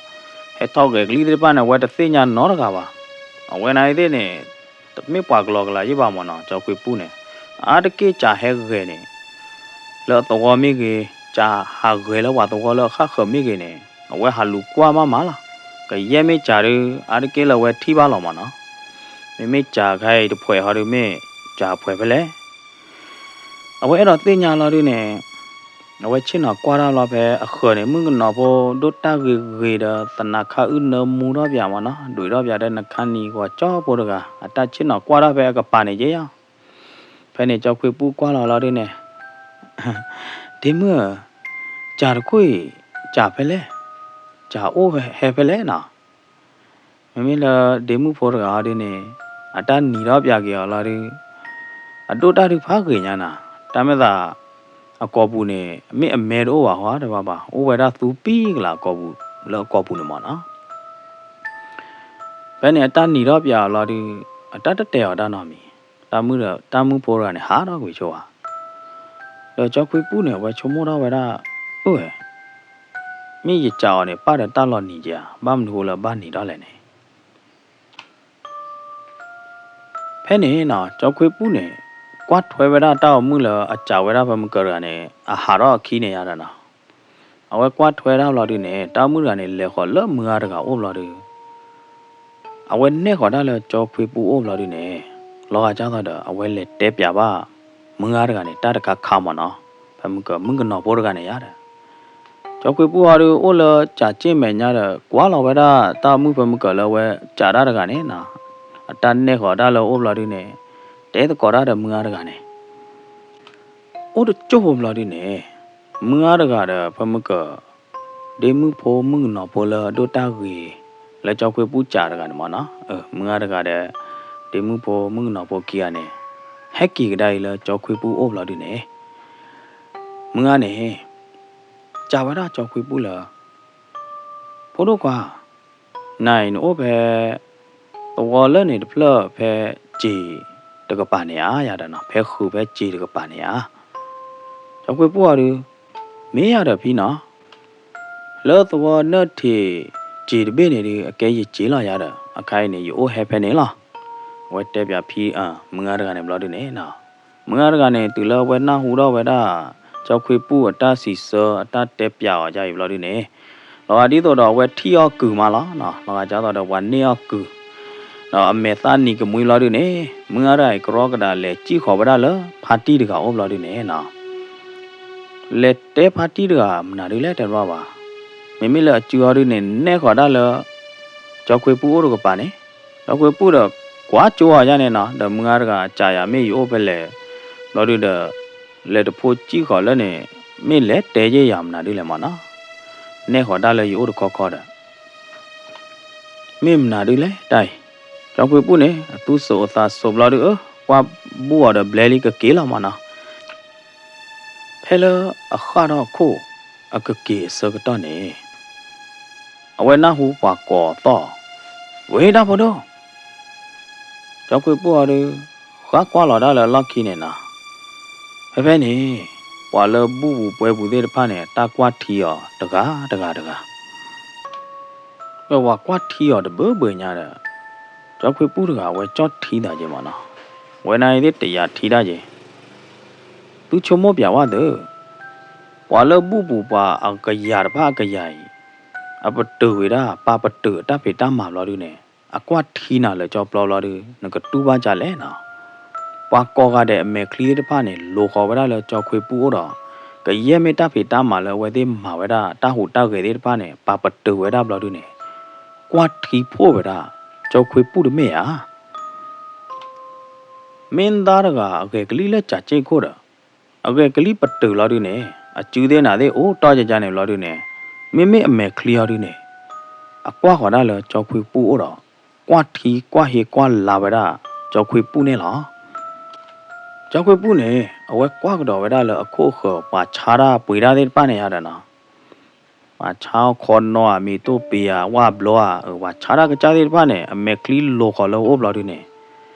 ဟဲထီၣ်ဂဲၤကလံၣ်သ့ၣ်တဖၣ်န့ၣ် အဝဲတသ့ၣ်ညါနီတဂၤဘၣ်. အဝဲနၤအံၤသ့ၣ်န့ၣ် တမ့ၢ်ပှၤကလီကလီယဲၢ်ဘၣ်မးနီၤ ကၠီခွ့ပူၣ်န့ၣ်, အါတက့ၢ်ကၠးဟဲဂဲၤန့ၣ် လၢအသဝီမ့ၢ်ဂ့ၤ, ကၠးဟးဂဲၤလၢပှၤသဝီလၢအဃၣ်ဃၢၤမ့ၢ်ဂ့ၤန့ၣ် အဝဲဟးလူၤကွၢ်မးမးလီၤ. ကယဲၢ်မ့ၢ်ကၠးဒီး အါတက့ၢ်လၢအဝဲထံၣ်ဘၣ်လီၤမးနီၤ. မ့မ့ၢ်စးခါအံၤတဖှဲးဟီဒုး မ့ၢ်စးဖှဲးဖဲလဲၣ်. အဝဲအဲၣ်ဒိးသ့ၣ်ညါလီၤဒုးန့ၣ်, အဝဲဆ့ၣ်နီၤကွၢ်တၢ်လီၤဖဲအဃၢၤန့ၣ် မုၣ်ကနီၤဖိဒိၣ်တၢ်ဂ့ၤဂ့ၤဒီး သနးခါအုၣ်နၢမူထီၣ်ပၠးမးနီၤ, ဒွံးထီၣ်ပၠးဒီး နခါနံၤဂီၤကၠီဖိတဂၤ အတၢ်ဆ့ၣ်နီၤကွၢ်ထီၣ်ဖဲအကပၤန့ၣ်က့ယီၤ. ဖဲန့ၣ် ကၠီခွ့ပူၣ်ကွၢ်လီၤလီၤဒုးန့ၣ်, ဒ့မုၣ်ဧၢ, စးတခိၣ်အံၤ စးဖဲလဲၣ်, စးအိၣ်ဟဲဖဲလဲၣ်နီၤ. မ့မ့ၢ်လၢဒ့မုၣ်ဖိတဂၤဟီဒုးန့ၣ်, အတၢ်နံၤထီၣ်ပၠးက့ၤအီၤလီၤဒုး, အဒိၣ်တၢ်ဒုးဖးဂ့ၤညါနၤ, တၢ်မ့ၢ်သး အကိာ်ပူၤန့ၣ် မ့ၢ်အမဲတအိၣ်ဘၣ်ဟီတဘၣ်ဘၣ်, အိၣ်ဝဲဒၣ်သူပံကလးအကိာ်ပူၤ, လၢအကိာ်ပူၤန့ၣ်မးနီၤ. ဖဲန့ၣ်အတၢ်နံၤထီၣ်ပၠးအီၤလီၤဒုး, အတၢ်တတဲအီၤတၢ်နီတမံၤ, တၢ်မုၣ်ဒီး တၢ်မုၣ်ဖိတဂၤန့ၣ် ဟးထီၣ်ကွံာ်ဆိဝဲ, ဒီးကၠီခွ့ပူၣ်န့ၣ် အဝဲဆိကမိၣ်ထီၣ်ဝဲဒၣ်, အၢၣ်, မ့ၢ်ယစးအီၤန့ၣ် ပၢ်ဒီးတၢ်လီၤနံၤက့ဧါ, ဘၣ်မနုၤဃိလၢဘၣ်နံၤထီၣ်လဲၣ်န့ၣ်. ဖဲန့ၣ်နီၤ ကၠီခွ့ပူၣ်န့ၣ် ကွၢ်ထွဲဝဲဒၣ်တၢ်အိၣ်မုၣ်လၢအစးဝဲဒၣ်ဖဲမုၢ်ကၢၤတဂၤန့ၣ် အဟးထီၣ်အခံန့ၣ်ယါဒီးနီၤ, အဝဲကွၢ်ထွဲတၢ်ဘျီဒုးန့ၣ် တၢ်အိၣ်မုၣ်တဂၤန့ၣ် လဲၤဃီၤလၢမုၢ်ဂၤတဂၤအိၣ်ဘျီဒုး အဝဲနဲၣ်ဃီၤတၢ်လၢကၠီခွ့ပူၣ်အိၣ်ဘျီဒုးန့ၣ်, လီၤဂာ်ကၢ်သိးဒီး အဝဲလဲၤတဲပၠးဘၣ် မုၢ်ဂၤတဂၤန့ၣ် တၢ်တခါခါမးနီၤ, ဖဲမုၢ်ကၢၤ မုၣ်ကနီၤဖိတဂၤန့ၣ်ယါဒီး ကၠီခွ့ပူၣ်အီၤဒုး အိၣ်လၢစးစ့ၣ်မဲာ်ညါဒီး ကွၢ်လီၤဝဲဒၣ်တၢ်အိၣ်မုၣ်ဖဲမုၢ်ကၢၤလၢအဝဲစးတၢ်တဂၤန့ၣ်နီၤ, အတၢ်နဲၣ်ဃီၤတၢ်လၢအအိၣ်ဘျီဒုးန့ၣ်, တဲသကိးတၢ်ဒီးမုၢ်ဂၤတဂၤန့ၣ် အိၣ်တကၠိၢ်ဖိဘျီဒုးန့ၣ်, မုၢ်ဂၤတဂၤဒီးဖဲမုၢ်ကၢၤ ဒ့မုၣ်ဖိမုၣ်ကနီၤဖိလၢအဒိၣ်တၢ်ဂ့ၤ လၢကၠီခွ့ပူၣ်စးတဂၤန့ၣ်မးနီၤ, မုၢ်ဂၤတဂၤဒီး ဒ့မုၣ်ဖိမုၣ်ကနီၤဖိခံဂၤန့ၣ် ဟဲက့ၤကဒါအံၤလၢကၠီခွ့ပူၣ်အိၣ်ဘျီဒုးန့ၣ်, မုၢ်ဂၤန့ၣ် စံးဝဲဒၣ်ကၠီခွ့ပူၣ်လၢ ဖိဒိၣ်ခွါ, နၤအံၤနအိၣ်ဖဲ သဝီလၢန့ၣ်တဖျၢၣ်ဖဲစ့ၤတကပၤန့ၣ်ဧါ ယၤဒီးနီၤ, ဖဲဃုာ်ဖဲစ့ၤတကပၤန့ၣ်ဧါ. ကၠီခွ့ပူၣ်အီၤဒုး မ့ၢ်ယၤဒီးဖံနီၤ, လၢသဝီနၢၣ်ထံးစ့ၤတဘ့ၣ်န့ၣ်ဒုး အကဲယစ့ၤလီၤယၤဒီး အခါအံၤန့ၣ် ယအိၣ်ဟဲဖဲန့ၣ်လီၤ. အဝဲတဲပၠးဖံ မုၢ်ဂၤတဂၤန့ၣ်ဘျီဒုးန့ၣ်နီၤ, မုၢ်ဂၤတဂၤန့ၣ် တုၤလၢအဝဲနၢ်ဟူထီၣ်ဝဲဒၣ် ကၠီခွ့ပူၣ်အတၢ်စံးဆၢအတၢ်တဲပၠးအီၤဒ်အံၤဘျီဒုးန့ၣ်, လီၤဂာ်ဒ်သိးဒီးအဝဲထံၣ်အီၣ်ကုာ်မးလီၤနီၤ, လီၤဂာ်ကၢ်သိးဒီးပှၤန့ၢ်အီၣ်ကုာ်, ဒီးအမဲာ်သၣ်နံၤကမှံဘျီဒုးန့ၣ်, မုၢ်ဂၤတဂၤအံၤကရီကဒးလဲၤစံၣ်ဃီၤဝဲဒၣ်လၢဖါတံၢ်တဂၤအိၣ်ဘျီဒုးန့ၣ်နီၤ လဲၤတဲဖါတံၢ်တဂၤမနုၤဒုးလဲၣ်တဲတဘၣ်ဘၣ်. မ့မ့ၢ်လၢအစုအီၤဒုးန့ၣ် နဲၣ်ဃီၤဒၣ်လၢ ကၠီခွ့ပူၣ်အိၣ်တကပၤန့ၣ်, ကၠီခွ့ပူၣ်ဒီးကွၢ်ကၠိအီၤယါန့ၣ်နီၤ, ဒီးမုၢ်ဂၤတဂၤစံးယၤ မ့ၢ်ယအိၣ်ဖဲလဲၣ်, ဘျီဒုးဒီး လဲၤတဖိစံၣ်ဃီၤလၢန့ၣ်, မ့ၢ်လဲၤတဲယဲၢ်ယၤမနုၤဒုးလဲၣ်မးနီၤ, နဲၣ်ဃီၤဒၣ်လၢယအိၣ်တခီခီဒီး မ့ၢ်မနုၤဒုးလဲၣ်တၢ်အံၤ. ကၠီခွ့ပူၣ်န့ၣ် အသူစိးအသးစိးဘျီဒုး အၢ ကွၢ်ဘူၣ်အီၤဒီးဘျဲလံကက့ၤလီၤမးနီၤ. ဖဲလၢအဃၣ်ထီၣ်အခိၣ်အကက့ၤအဆၢကတီၢ်န့ၣ်, အဝဲနၢ်ဟူပှၤကိးအသီၣ်, ဝ့ၢ်တၢ်ဖိဒိၣ် ကၠီခွ့ပူၣ်အီၤဒုး ဃၣ်ကွၢ်လီၤတၢ်လၢအလီၢ်ခံန့ၣ်နီၤ, ဖဲဖဲန့ၣ် ပှၤလၢဘူၣ်ပူၤပှဲၤပူၤသ့ၣ်တဖၣ်န့ၣ် တၢ်ကွၢ်ထံအီၤတဂၤတဂၤတဂၤ ဒီးပှၤကွၢ်ထံအီၤတဘၢဘၢညါဒီး ကၠီခွ့ပူၣ်တဂၤအဝဲကၠီၣ်ထံသးက့ၤမးနီၤ, ဝဲနၤအံၤသ့ၣ်တယာ်ထံတၢ်က့ၤ, သုဆိကမိၣ်ပၠးဝဲသ့ၣ်, ပှၤလၢဘူၣ်ပူၤပှၤအကယၤတဖၣ်အကယၤအံၤ, အပတုာ်ဝဲဒၣ် ပာ်ပတုာ်အတၢ်ဖံးတၢ်မၤဘျီဒုးန့ၣ် အကွၢ်ထံနၤလၢကၠီပျီဘျီဒုး နကတူၢ်ဘၣ်ဒ်လဲၣ်နီၤ. ပှၤကိးဂၤဒဲးအမဲာ်ချံသ့ၣ်တဖၣ်န့ၣ် လိၤဃီၤဝဲဒၣ်လၢကၠီခွ့ပူၣ်အိၣ်ဒီး ကယဲၢ်မ့ၢ်တၢ်ဖံးတၢ်မၤလၢအဝဲသ့ၣ်မၤဝဲဒၣ်တၢ်ဟူးတၢ်ဂဲၤသ့ၣ်တဖၣ်န့ၣ် ပာ်ပတုာ်ဝဲဒၣ်ဘျီဒုးန့ၣ် ကွၢ်ထံဖှိၣ်ဝဲဒၣ် ကၠီခွ့ပူၣ်တမ့ၢ်ဧါ. မ့ၢ်သါတဂၤအဂဲၤကလံၣ်လၢကၠးစ့ၣ်ခိၣ်ဒီး အဂဲၤကလံၣ်ပတုာ်လီၤဒုးန့ၣ် အစုသ့ၣ်နၤသ့ၣ်အိၣ်တီၢ်ယကန့ၣ်ဘျီဒုးန့ၣ် မ့မ့ၢ်အမဲာ်ချံအီၤဒုးန့ၣ် အကွၢ်ဃီၤဒၣ်လၢကၠီခွ့ပူၣ်အိၣ်ဒီး ကွၢ်ထံကွၢ်ဟ့ကွၢ်လါဝဲဒၣ် ကၠီခွ့ပူၣ်န့ၣ်လီၤ. ကၠီခွ့ပူၣ်န့ၣ် အဝဲကွၢ်ကဒီးဝဲဒၣ်လၢအခိၣ်ဃၢၤ ပှၤဆါတၢ်ပှ့ၤတၢ်သ့ၣ်တဖၣ်န့ၣ်ယါဒီးနီၤ ပှၤဆါအီၣ်ခီနီဧါ မ့ၤတိၢ်ပ့ၤဧါ ဝၣ်ဘျီဧါ ပှၤဆါတၢ်ကစၢ်သ့ၣ်တဖၣ်န့ၣ် အမဲာ်ချံလိၤဃီၤလၢအအိၣ်ဘျီဒုးန့ၣ်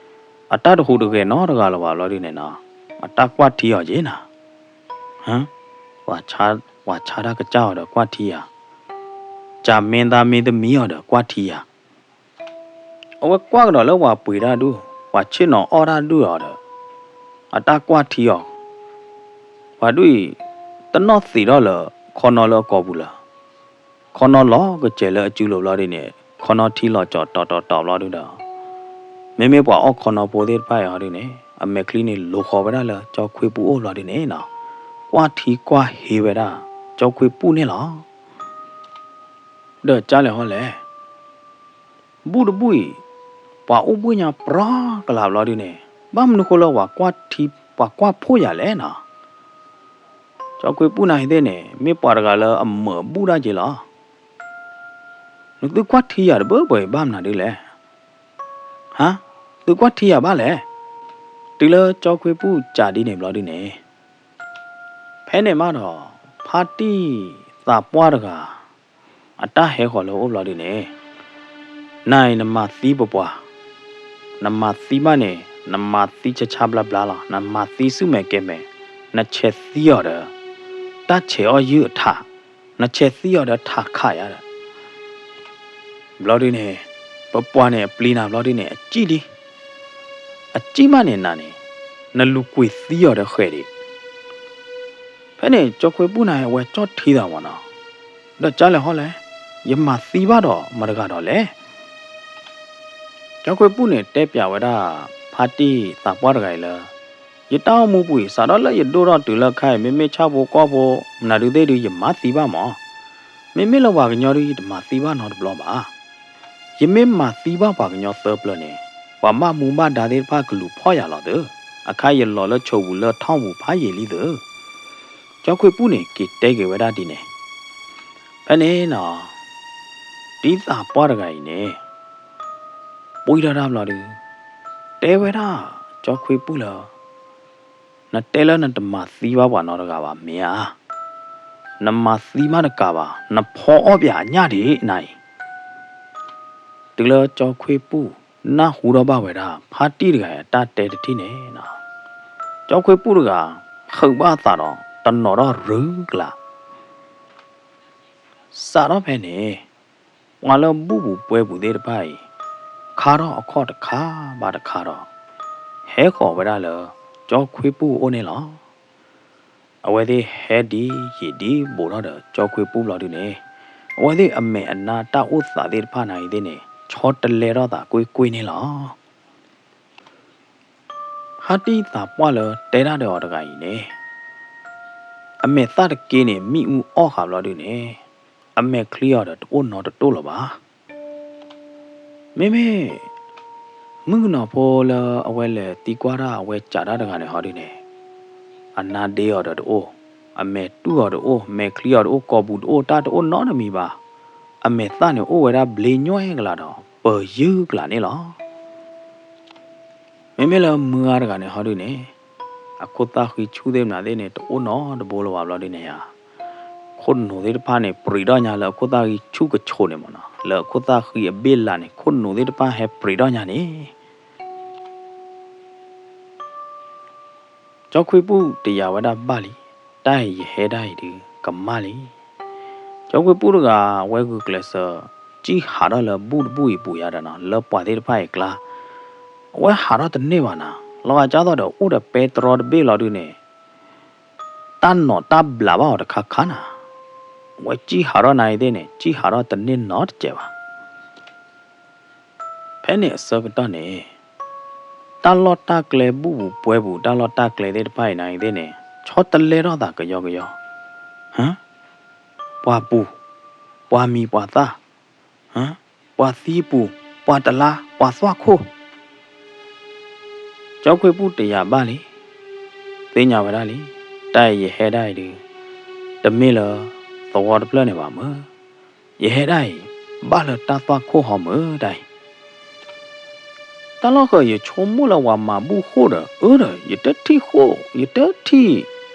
အတၢ်တဟူးတဂဲၤနီတဂၤလၢၤဘၣ်ဘျီဒုးန့ၣ်နီၤ အတၢ်ကွၢ်ထံအီၤက့ၤနၤ ပှၤဆါတၢ်ကစၢ်အီၤဒီးကွၢ်ထံယၤ ကၠးမ့ၢ်သါမ့ၢ်သမံအီၤဒီးကွၢ်ထံယၤ အဝဲကွၢ်ကဒီးလၢပှၤပှ့ၤတၢ်ဒုၣ် ပှၤဆ့ၣ်နီၤအီၣ်တၢ်ဒုၣ်အီၤဒီး အတၢ်ကွၢ်ထံအီၤ ပှၤဒုၣ်အံၤ တနီၣ်သံးထီၣ်လၢ ခီနီလၢအကိာ်ပူၤလၢၤ ခီနီလီၤကစဲၤလၢအစုလိၤဘျီဒုးန့ၣ် ခီနီထံလီၤကၠီၤတီၤတီၤတီၤဘျီဒုးဒီး မ့မ့ၢ်ပှၤအီၣ်ခီနီဖိသ့ၣ်တဖၣ်အံၤဟီဒုန့ၣ် အမဲာ်ချံန့ၣ်လိၤဃီၤဝဲဒၣ်လၢကၠီခွ့ပူၣ်အိၣ်ဘျီဒုန့ၣ်နီၤ, ကွၢ်ထံကွၢ်ဟ့ဝဲဒၣ်ကၠီခွ့ပူၣ်န့ၣ်လီၤ. ဒီးကၢ်လဲၣ်ဟီလဲၣ်, ဘူၣ်တဘူၣ်အံၤ ပှၤအိၣ်ဘှံးညါပြီကလးဘျီဒုန့ၣ် ဘၣ်မနုၤဃိလၢပှၤကွၢ်ထံ ပှၤကွၢ်ဖှိၣ်ယၤလဲၣ်နီၤ. ကၠီခွ့ပူၣ်နၤအံၤသ့ၣ်န့ၣ် မ့ၢ်ပှၤတဂၤလၢအမၢဘူၣ်ဒၣ်က့ၤလီၤ. နသုကွၢ်ထံယၤတဘၢဘၢအံၤဘၣ်မနုၤဒုလဲၣ်. ဟါ, သုကွၢ်ထံယၤဘၣ်လဲၣ်. တုၤလၢကၠီခွ့ပူၣ်ကးဒ်န့ၣ်ဘျီဒုန့ၣ် ဖဲန့ၣ်မးဒီး ဖါတံၢ်သးပှၢ်တဂၤ အတၢ်ဟဲဃီၤလၢအအိၣ်ဘျီဒုန့ၣ်, နၤအံၤနမၤသံပပှၤ, နမၤသံဘၣ်န့ၣ် နမၤသံဆါဆါဘျါဘျါလီၤ. နမၤသံဆူၣ်မဲာ်ကဲၤမဲာ်, နဆဲးသံအီၤဒီး တၢ်ဆဲးအီၣ်ယုၢ်အထး, နဆဲးသံအီၤဒီးထးခးယၤဒီး ဘျီဒုန့ၣ် ပပှၤန့ၣ်အပျံၤနၤဘျီဒုန့ၣ် အစံၣ်လံ. အစံၣ်မးန့ၣ်နၤန့ၣ် နလူၤကွံာ်သံအီၤဒီးဃဲၤဒံး. ဖဲန့ၣ်ကၠီခွ့ပူၣ်နၤအဝဲကၠီၣ်ထံသးမၢ်နီၤ, ဒီးကၢ်လဲၣ်ဟီလဲၣ်, ယမၤသံဘၣ်ဒီးမတၤတဂၤဒီးလဲၣ်. ကၠီခွ့ပူၣ်န့ၣ်တဲပျးဝဲဒၣ် ဖါတံၢ်သးပှၢ်တဂၤအံၤလၢ ယတၢ်အိၣ်မူပူၤအံၤ စးထီၣ်လၢယဒိၣ်ထီၣ်တုၤလၢခဲအံၤ မ့မ့ၢ်ဆၣ်ဖိကီၢ်ဖိ မနုၤဒုသ့ၣ်ဒု ယမၤသံဘၣ်မၢ်. မ့မ့ၢ်လၢပှၤကညီဒု ယတမၤသံဘၣ်နီတဘျီဘၣ်. ယမ့ၢ်မၤသံဘၣ်ပှၤကညီသၢပျၢၤန့ၣ် ပှၤဘၣ်မူဘၣ်ဒါသ့ၣ်တဖၣ်ကလူၤဖီၣ်ယၤလီၤသု, အခါယလီၤလၢဆိပူၤလၢထီၣ်ပူၤဖးယံာ်လံသု. ကၠီခွ့ပူၣ်န့ၣ်က့ၤတဲက့ၤဝဲဒၣ်ဒ်န့ၣ်. ဖဲန့ၣ်နီၤ တံၢ်သးပှၢ်တဂၤအံၤန့ၣ် ပှံၢ်ထီၣ်တၢ်ဘျီဒု တဲဝဲဒၣ်ကၠီခွ့ပူၣ်လၢ နတဲလၢနတမၤသံဘၣ်ပှၤနီတဂၤဘၣ်မ့ၢ်ဧါ. နမၤသံမးတကးဘၣ် နဖီအီၣ်ပၠးအညၣ်ဒံးနၤအံၤ. တုၤလၢကၠီခွ့ပူၣ် နၢ်ဟူထီၣ်ဘၣ်ဝဲဒၣ် ဖါတံၢ်တဂၤအတၢ်တဲတထံၣ်န့ၣ်နီၤ, ကၠီခွ့ပူၣ်တဂၤ ဟုးဘၣ်အသးဒီး တနီၤထီၣ်ရုကလး စးထီၣ်ဖဲန့ၣ် ပှၤလၢဘူၣ်ပူၤပှဲၤပူၤသ့ၣ်တဖၣ်အံၤ ခါထီၣ်အခီၣ်တခါဘၣ်တခါဒီး ဟဲဃီၤဝဲဒၣ်လၢ ကၠီခွ့ပူၣ်အအိၣ်န့ၣ်လီၤ. အဝဲသ့ၣ်ဟဲဒ်ယံာ်ဒ်ဘူးထီၣ်ဒီး ကၠီခွ့ပူၣ်ဘျီဒုန့ၣ် အဝဲသ့ၣ်အမဲာ်အနါတၢ်အိၣ်သးသ့ၣ်တဖၣ်နၤအံၤသ့ၣ်န့ၣ် ဆီတလဲထီၣ်သးကွ့ၢ်ကွ့ၢ်န့ၣ်လီၤ. ဖါတံၢ်သးပှၢ်လၢတဲတၢ်ဒီးအီၤတဂၤအံၤန့ၣ် အမဲာ်သၣ်တက့န့ၣ် မ့ၣ်အူအီၣ်ဃာ်ဘျီဒုန့ၣ် အမဲာ်ချံအီၤဒီးတအိၣ်နီတတိၢ်လၢၤဘၣ်. မ့မ့ၢ် မုၣ်ကနီၤဖိလၢအဝဲလဲၤသံကွၢ်တၢ်အဝဲစးတၢ်တဂၤန့ၣ်ဟီဒုန့ၣ် အနါဒ့အီၤဒီးတအိၣ်, အမဲာ်တူၢ်အီၤတအိၣ်, မဲာ်ချံအီၤတအိၣ်, ကိာ်ပူၤတအိၣ်, တၢ်တအိၣ်နီတမံၤဘၣ်. အမဲာ်သၣ်န့ၣ်အိၣ်ဝဲဒၣ်ဘျ့ညွဲၣ်ကလးဒီး ပၢၤယုၢ်ကလးန့ၣ်လီၤ. မ့မ့ၢ်လၢမုၢ်ဂၤတဂၤန့ၣ်ဟီဒုန့ၣ် အခိၣ်သၣ်ဃံဆူၣ်သ့ၣ်မနုၤသ့ၣ်န့ၣ် တအိၣ်နီတဘိလၢၤဘၣ်ဘျီဒုန့ၣ်ဧါ. ခိၣ်နူာ်သ့ၣ်တဖၣ်န့ၣ် ပြံးထီၣ်ညါလၢအခိၣ်သၣ်ဃံဆူၣ်ကဆိးန့ၣ်မၢ်နီၤ, လၢအခိၣ်သၣ်ဃံအဘ့ၣ်လးန့ၣ် ခိၣ်နူာ်သ့ၣ်တဖၣ်ဟဲပြံးထီၣ်ညါန့ၣ် ကၠီခွ့ပူၣ်တယာ်ဝဲဒၣ်ဘၣ်လံ, တၢ်အံၤယဟဲဒၣ်အံၤဒုး ကမၣ်လံ. ကၠီခွ့ပူၣ်တဂၤ အဝဲဂုာ်ကျဲးစၢး စံၣ်ဟးထီၣ်လၢဘူၣ်တဘူၣ်အံၤပူၤယါဒီးနီၤ လၢပှၤသ့ၣ်တဖၣ်အံၤအကျါ, အဝဲဟးထီၣ်တန့ၢ်ဘၣ်နၤ, လီၤဂာ်ကၢ်သိးဒီးအိၣ်ဒီးပဲတြီတဘ့ၣ်လီၤဒုးန့ၣ် တၢ်နီၣ်တၢ်ဘျးဘၣ်အီၤတခါခါနၤ, အဝဲစံၣ်ဟးထီၣ်နၤအံၤသ့ၣ်န့ၣ် စံၣ်ဟးထီၣ်တန့ၢ်နီတစဲးဘၣ်. ဖဲန့ၣ်အဆၢကတီၢ်န့ၣ် တၢ်လီၢ်တၢ်ကျဲဘူၣ်ပူၤပှဲၤပူၤ တၢ်လီၢ်တၢ်ကျဲသ့ၣ်တဖၣ်အံၤနၤအံၤသ့ၣ်န့ၣ် ဆီတလဲထီၣ်သးကယီကယီ, ဟ, ပှၤပူၤ, ပှၤမံၤပှၤသၣ်, ဟ, ပှၤသံပူၤ, ပှၤတလါ, ပှၤသွၣ်ခိၣ် ကၠီခွ့ပူၣ်တယာ်ဘၣ်လံ, သ့ၣ်ညါဝဲဒၣ်လံ, တၢ်အံၤယဟဲဒၣ်အံၤဒုး တမ့ၢ်လၢသဝီတဖျၢၣ်န့ၣ်ဘၣ်မၢ်, ယဟဲဒၣ်အံၤ ဘၣ်လၢတၢ်သွၣ်ခိၣ်ဟီမၢ်တၢ်အံၤ. တၢ်လီၢ်ဃၢၤယဆိကမိၣ်လၢပှၤမၤဘူၣ်ဃိၣ်ဒီး အၢဒီး ယတထံၣ်ဃိၣ် ယတထံၣ်သီ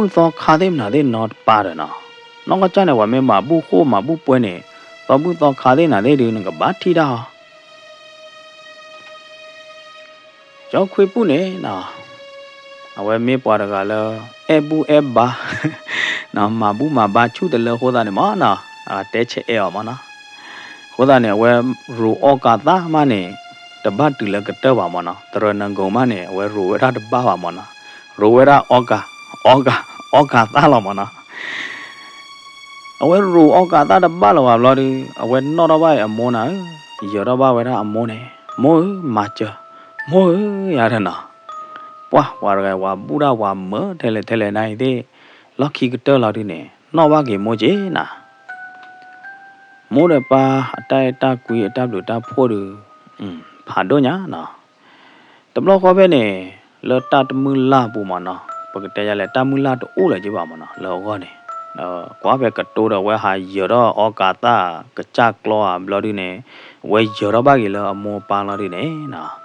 မုၣ်သီခါသ့ၣ်မနုၤသ့ၣ်နီတပၤဒီးနီၤ, နီၢ်ကီၢ်ကၢ်န့ၣ် ပှၤမ့ၢ်မၤဘူၣ်ဃိၣ်မၤဘူၣ်ပှဲၤန့ၣ် သီမုၣ်သီခါသ့ၣ်နၤသ့ၣ်ဒုး နကဘၣ်ထံၣ်တၢ်အီၤ ကၠီခွ့ပူၣ်န့ၣ်နီၤ, အဝဲမ့ၢ်ပှၤတဂၤလၢ အဲၣ်ဘူၣ်အဲၣ်ဘါ, မၤဘူၣ်မၤဘါဆူၣ်တလၢအဃိသတးန့ၣ်မၢ်နီၤ, အတဲဆဲးအဲၣ်အီၤမၢ်နီၤ. အဃိသတးန့ၣ် အဝဲရိၤအီၣ်ကၤသၣ်မးန့ၣ် တဘၣ်တုၤလၢကတၢၢ်ဘၣ်မၢ်နီၤ, တရၢနဂုၤမးန့ၣ် အဝဲရိၤဝဲဒၣ်တဘၣ်ဘၣ်မၢ်နီၤ, ရိၤဝဲဒၣ်အီၣ်ကၤ, အီၣ်ကၤ, အီၣ်ကၤသၣ်လီၤမၢ်နီၤ. အဝဲရိၤအီၣ်ကၤသၣ်တဘၣ်လၢၤဘၣ်ဘျီဒုး အဝဲနီၣ်ထီၣ်ဘၣ်အံၤအမိၢ်နၤဧၢ, ယၢၤထီၣ်ဘၣ်ဝဲဒၣ်အမိၢ်န့ၣ်, မိၢ်ဧၢ မၤစၢၤ, မိၢ်ဧၢ ယၤဒီးနီၤ, ပှၢ် ပှၤတဂၤဝၤဘူၣ်ဒၣ်ဝၤမၢထဲလဲၣ်ထဲလဲၣ်နၤအံၤသ့ၣ်, လီၢ်ခံကတၢၢ်လီၤဒုန့ၣ် နီၣ်ဘၣ်က့ၤမိၢ်က့ၤနၤ မိၢ်ဒီးပၢ်အတၢ်အဲၣ်တၢ်ကွံအတၢ်ဘျုးတၢ်ဖှိၣ်ဒီး ဖးဒိၣ်ညါနီၤ. တဘျီဃီဖဲန့ၣ် လၢတၢ်တမုၢ်လၢ်ပူၤမးနီၤ, ပကတဲယလဲၣ် တၢ်မုၢ်လၢ်တအိၣ်လၢၤက့ၤဘၣ်မးနီၤ လၢအဂီၢ်န့ၣ်, ကွၢ်ဖဲကတိၤဒီးဝဲဟးယၢၤထီၣ်အီကၤသၣ်ကစၢ်ကျီဧါဘျီဒုန့ၣ်, ဝဲယၢၤထီၣ်ဘၣ်က့ၤလၢအမိၢ်အပၢ်လီၤဒုန့ၣ်နီၤ.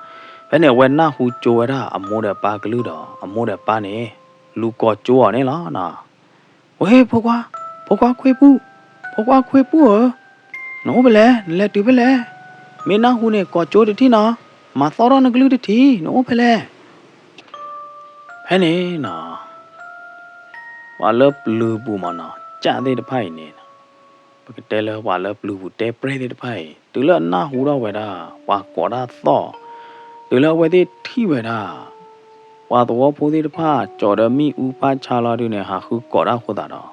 ဖဲန့ၣ် အဝဲနၢ်ဟူကၠိဝဲဒၣ်အမိၢ်ဒီးပၢ်ကလုၢ်ဒီး အမိၢ်ဒီးပၢ်န့ၣ် လူၤကိးကၠိအီၤန့ၣ်လီၤနီၤ. ဝ့ ဖိခွါ, ဖိခွါခွ့ပူၣ်, ဖိခွါခွ့ပူၣ်ဧၢ, နအိၣ်ဖဲလဲၣ်, နလဲၤတုၤဖဲလဲၣ်, မ့ၢ်နၢ်ဟူန့ၣ် ကိးကၠိတထံၣ်နီၤ, မၤသီထီၣ်နကလုၢ်တထံၣ်, နအိၣ်ဖဲလဲၣ်. ဖဲန့ၣ်နီၤ, ပှၤလၢပျုၤပူၤမးနီၤ, ကၠၣ်သ့ၣ်တဖၣ်အံၤန့ၣ်, ပကတဲလၢပှၤလၢပျုၤပူၤတဲပြဲၢ်သ့ၣ်တဖၣ်အံၤ တုၤလၢအနၢ်ဟူထီၣ်ဝဲဒၣ် ပှၤကိးတၢ်သီၣ်, တုၤလၢအဝဲသ့ၣ်ထံၣ်ဝဲဒၣ် ပှၤသဝီဖိသ့ၣ်တဖၣ် ကၠီၤဒီးမ့ၣ်အူဖးဆါလီၤဒုန့ၣ် ဟးဃုကိးတၢ်အဃိသတးဒီး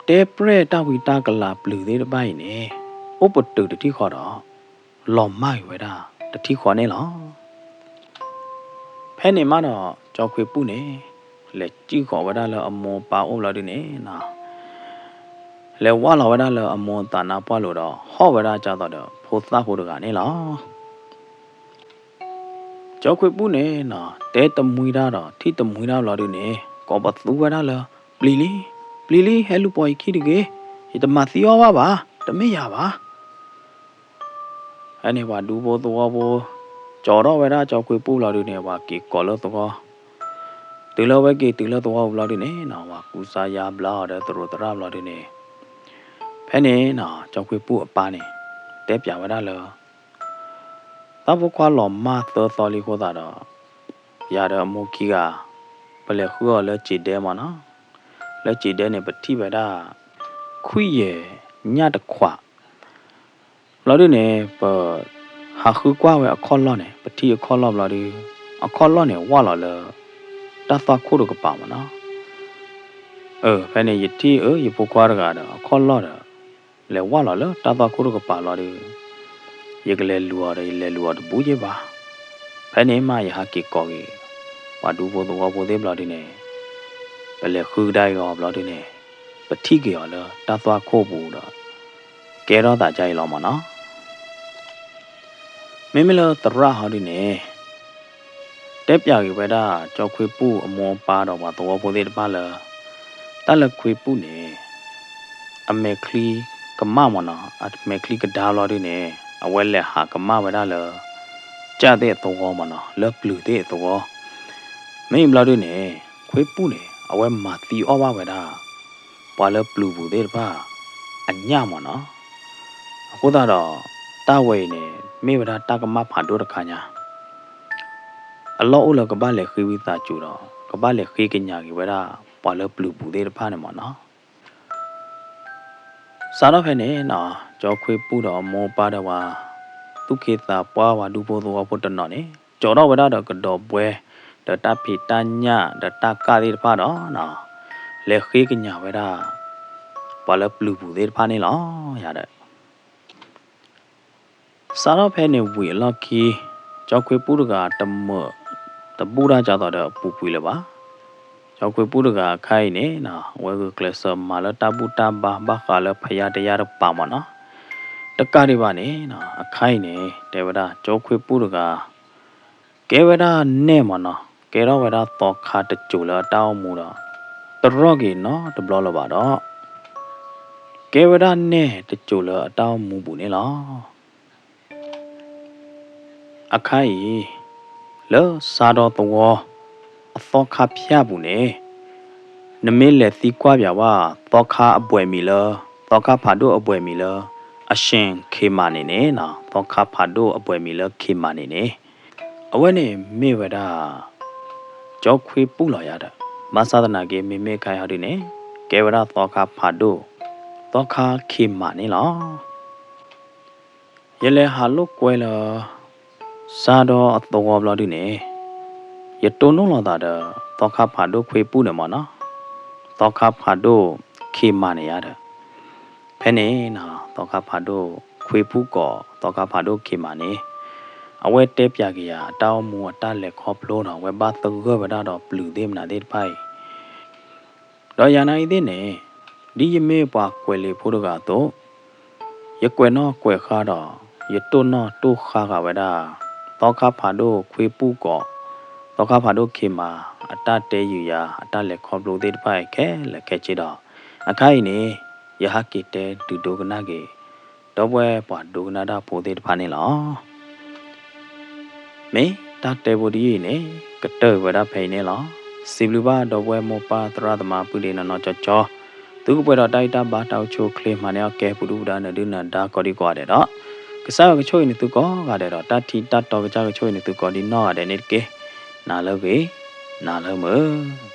တဲပြဲၢ်တၢ်ဝံတၢ်ကလၤပျုၤသ့ၣ်တဖၣ်အံၤန့ၣ် အိၣ်ပတုာ်တထံၣ်ဃီဒီး လီၤမၢ်က့ၤဝဲဒၣ်တထံၣ်ဃီန့ၣ်လီၤ. ဖဲန့ၣ်မးဒီး ကၠီခွ့ပူၣ်န့ၣ် လဲၤစံၣ်ဃီၤဝဲဒၣ်လၢအမိၢ်ပၢ်အိၣ်ဘျီဒုန့ၣ်နီၤ, လဲၤဝၢ်လီၤဝဲဒၣ်လၢအမိၢ်သးနါပှၢ်လိၤဒီး ဟီၣ်ဝဲဒၣ်ကၢ်သိးဒီး ဖိသၣ်ဖိတဂၤန့ၣ်လီၤ. ကၠီခွ့ပူၣ်န့ၣ်နီၤ တဲတမှံတၢ်ဒီး ထံၣ်တမှံတၢ်ဘျီဒုန့ၣ် ကိးပသူဝဲဒၣ်လၢ ပျံၤလံ, ပျံၤလံ ဟဲလူၤပိာ်ယခံတဂ့ၤ, ယတမၤသံအီၣ်ဘၣ်ဘၣ်, တမ့ၢ်ယၤဘၣ်. ဖဲန့ၣ်ပှၤဒူဖိသဝီဖိ ကၠီၤထီၣ်ဝဲဒၣ်ကၠီခွ့ပူၣ်ဘျီဒုန့ၣ် ပှၤက့ၤကိးလၢသဝီ, တုၤလၢအဝဲက့ၤတုၤလၢသဝီပူၤဘျီဒုန့ၣ်နီၤ ပှၤကူစါယါဘျါအီၤဒီးသရူးသရၣ်ဘျီဒုန့ၣ်, ဖဲန့ၣ်နီၤ ကၠီခွ့ပူၣ်အပၢ်န့ၣ် တဲပၠးဝဲဒၣ်လၢ တၢ်ဖိခွါလီၤမၢ်သၢသီလံအဃိသတးဒီး ယၤဒီးအမိၢ်ခံဂၤ ပလဲၤဃုအီၤလၢစံးဒဲမးနီၤ, လၢစံးဒဲန့ၣ် ပထံၣ်ဝဲဒၣ် ခွံယဲၢ်ညၣ်တခွး ဘျီဒုန့ၣ် ပဟးဃုကွၢ်ဝဲအခီၣ်လီၢ်န့ၣ် ပထံၣ်အခီၣ်လီၢ်ဘျီဒု အခီၣ်လီၢ်န့ၣ် ဝၢ်လီၤလၢ တၢ်သွၣ်ခိၣ်တကပၤမးနီၤ. အၢ ဖဲန့ၣ်ယထံၣ်အၢ ယဖိခွါတဂၤဒီး အခီၣ်လီၢ်ဒီး လဲၤဝၢ်လီၤလၢတၢ်သွၣ်ခိၣ်တကပၤလီၤဒီး ယကလဲၤလူၤအီၤဒီး ယလဲၤလူၤအီၤတဘူးယဲၢ်ဘၣ်. ဖဲန့ၣ်မး ယဟးက့ၤကိးက့ၤ ပှၤဒူဖိသဝီဖိသ့ၣ်ဘျီဒုန့ၣ် ပလဲၤဃုကဒါက့ၤအီၤဘျီဒုန့ၣ် ပထံၣ်က့ၤအီၤလၢတၢ်သွၣ်ခိၣ်ပူၤဒီး ကဲထီၣ်သးဒ်အံၤလီၤမးနီၤ. မ့မ့ၢ်လၢသရၣ်ဟီဒုန့ၣ် တဲပၠးက့ၤဝဲဒၣ် ကၠီခွ့ပူၣ်အမိၢ်အပၢ်ဒီးပှၤသဝီဖိသ့ၣ်တဖၣ်လၢ တၢ်လၢခွ့ပူၣ်န့ၣ် အမဲာ်ချံကမၣ်မးနီၤ, အမဲာ်ချံကဒါဘျီဒုန့ၣ် အဝဲလဲၤဟးကမၣ်ဝဲဒၣ်လၢ ကၠၣ်သ့ၣ်အသဝီမးနီၤ, လၢပျုၤသ့ၣ်အသဝီ. မ့ၢ်ဘျီဒုန့ၣ် ခွ့ပူၣ်န့ၣ် အဝဲမၤသံအီၣ်ဘၣ်ဝဲဒၣ် ပှၤလၢပျုၤပူၤသ့ၣ်တဖၣ် အညၣ်မးနီၤ. အဃိသတးဒီး တၢ်ဝဲအံၤန့ၣ် မ့ၢ်ဝဲဒၣ်တၢ်ကမၣ်ဖးဒိၣ်တခါညါ အလီၢ်အိၣ်လၢကဘၣ်လဲၤဃ့ဝံသးစူၤဒီး ကဘၣ်လဲၤဃ့ကညးက့ၤဝဲဒၣ် ပှၤလၢပျုၤပူၤသ့ၣ်တဖၣ်န့ၣ်မးနီၤ. စးထီၣ်ဖဲန့ၣ်နီၤ ကၠီခွ့ပူၣ်ဒီးအမိၢ်အပၢ်ဒီးပှၤ သူၣ်က့သးပှၢ်ပှၤဒူဖိသဝီဖိတနီၤန့ၣ် ကၠီၤထီၣ်ဝဲဒၣ်ဒီးကဒီးဘှဲ ဒီးတၢ်ဖံးတၢ်ညၣ် ဒီးတၢ်ကၣ်သ့ၣ်တဖၣ်ဒီးနီၤ လဲၤဃ့ကညးဝဲဒၣ် ပှၤလၢပျုၤပူၤသ့ၣ်တဖၣ်န့ၣ်လီၤ. ယၤဒီး စးထီၣ်ဖဲန့ၣ်ဝံၤအလီၢ်ခံ ကၠီခွ့ပူၣ်တဂၤတမုာ် တဘူၣ်တၢ်ကၢ်သိးဒီးအပူၤကွံာ်လၢၤဘၣ်. ကၠီခွ့ပူၣ်တဂၤအခါအံၤန့ၣ်နီၤ အဝဲဂုာ်ကျဲးစၢးမၤလၢတၢ်ဘူၣ်တၢ်ဘါ ဘၣ်ဃးလၢဖယါတယါတပၤမးနီၤ. တကးဒံးဘၣ်န့ၣ်နီၤ အခါအံၤန့ၣ် တဲဝဲဒၣ် ကၠီခွ့ပူၣ်တဂၤ ကဲဝဲဒၣ်နဲၣ်မးနီၤ ကဲထီၣ်ဝဲဒၣ်သီခါတစိၤလၢအတၢ်အိၣ်မူဒီး တရီၣ်က့ၤနီတဘျီလၢၤဘၣ်ဒီး ကဲဝဲဒၣ်နဲၣ်တစိၤလၢအတၢ်အိၣ်မူပူၤန့ၣ်လီၤ. အခါအံၤ လၢစးဒီသဝီ အသီခါဖၠၣ်ပူၤန့ၣ် နမ့ၢ်လဲၤသံကွၢ်ပၠးဝဲ သီခါအဘွဲ့မံၤလၢ သီခါဖးဒိၣ်အဘွဲ့မံၤလၢ အရှင်ခေမးန့ၣ်န့ၣ်နီၤ သီခါဖးဒိၣ်အဘွဲ့မံၤလၢခေမးန့ၣ်န့ၣ် အဝဲန့ၣ်မ့ၢ်ဝဲဒၣ် ကၠီခွ့ပူၣ်လီၤယၤဒီး ဘၣ်ဆၣ်သနာ်က့ မ့မ့ၢ်အခါအံၤဟီဒုန့ၣ် ကဲဝဲဒၣ်သီခါဖးဒိၣ် သီခါခေမးန့ၣ်လီၤ. ယလဲၤဟးလိာ်ကွဲလၢ စးဒီအသဝီဘျီဒုန့ၣ် ယတိၢ်နီၣ်လိာ်သးဒီး သီခါဖးဒိၣ်ခွ့ပူၣ်န့ၣ်မးနီၤ သီခါဖးဒိၣ်ခေမးန့ၣ်ယၤဒီး ဖဲန့ၣ်နီၤ သီခါဖးဒိၣ်ခွ့ပူၣ်ကိး သီခါဖးဒိၣ်ခ့မၤန့ၣ် အဝဲတဲပၠးက့ၤယၤ အတၢ်အိၣ်မူအတၢ်လဲၤခီဖျိဒီး အဝဲဘၣ်သဂၢၢ်ဝဲဒၣ်ဒီးပျုၤသ့ၣ်မနုၤသ့ၣ်တဖၣ်အံၤ ဒီးယၤနာ်အံၤသ့ၣ်န့ၣ် ဒ်ယမ့ၢ်ပှၤကွဲးလံာ်ဖိတဂၤအသိး ယကွဲးနီၣ်ကွဲးဃါဒီး ယတိၢ်နီၣ်တိၢ်ဃါဃာ်ဝဲဒၣ် သီခါဖးဒိၣ်ခွ့ပူၣ်ကီး သီခါဖးဒိၣ်ခ့မၤ အတၢ်တဲယုာ်ယၤ အတၢ်လဲၤခီဖျိသ့ၣ်တဖၣ်အံၤခဲလၢာ်ခဲဆ့ဒီး အခါအံၤန့ၣ် ယဟးက့ၤတဲဒုးဒိကနၣ်က့ၤ ဒီပုၢ်ဝဲၢ်ပှၤဒိကနၣ်တၢ်ဖိသ့ၣ်တဖၣ်န့ၣ်လီၤ. မ့ၢ်တၢ်တဲဖိတယုၢ်အံၤန့ၣ် ကတၢၢ်ဝဲဒၣ်ဖဲအံၤန့ၣ်လီၤ. စံးဘျုးဘၣ်ဒီပုၢ်ဝဲၢ်မိၢ်ပၢ်သရၣ်သမါပုၢ်ဒ့နီၢ်နီၢ်ကၠီကၠီ သုကပှဲၤဒီးတၢ်ဂံၢ်တၢ်ဘါတၢ်အိၣ်ဆူၣ်အိၣ်ချ့ မၤန့ၢ်အီၣ်ကဲပူၤဒုၣ်ပူၤဒါနၢၤဒုၣ်နၢၤဒါကိးဒံကိးဂၤဒဲးဒီး ကစၢ်ယွၤကဆိၣ်ဂ့ၤန့ၢ်သုကိးဂၤဒဲးဒီး တၢ်ထံတၢ်တီကစၢ်ကဆိၣ်ဂ့ၤန့ၢ်သုကိးဒံနီၢ်ဂၤဒဲးန့ၣ်တက့ၢ်. နၤလၢဂ့ၤ, နၤလၢမုာ်.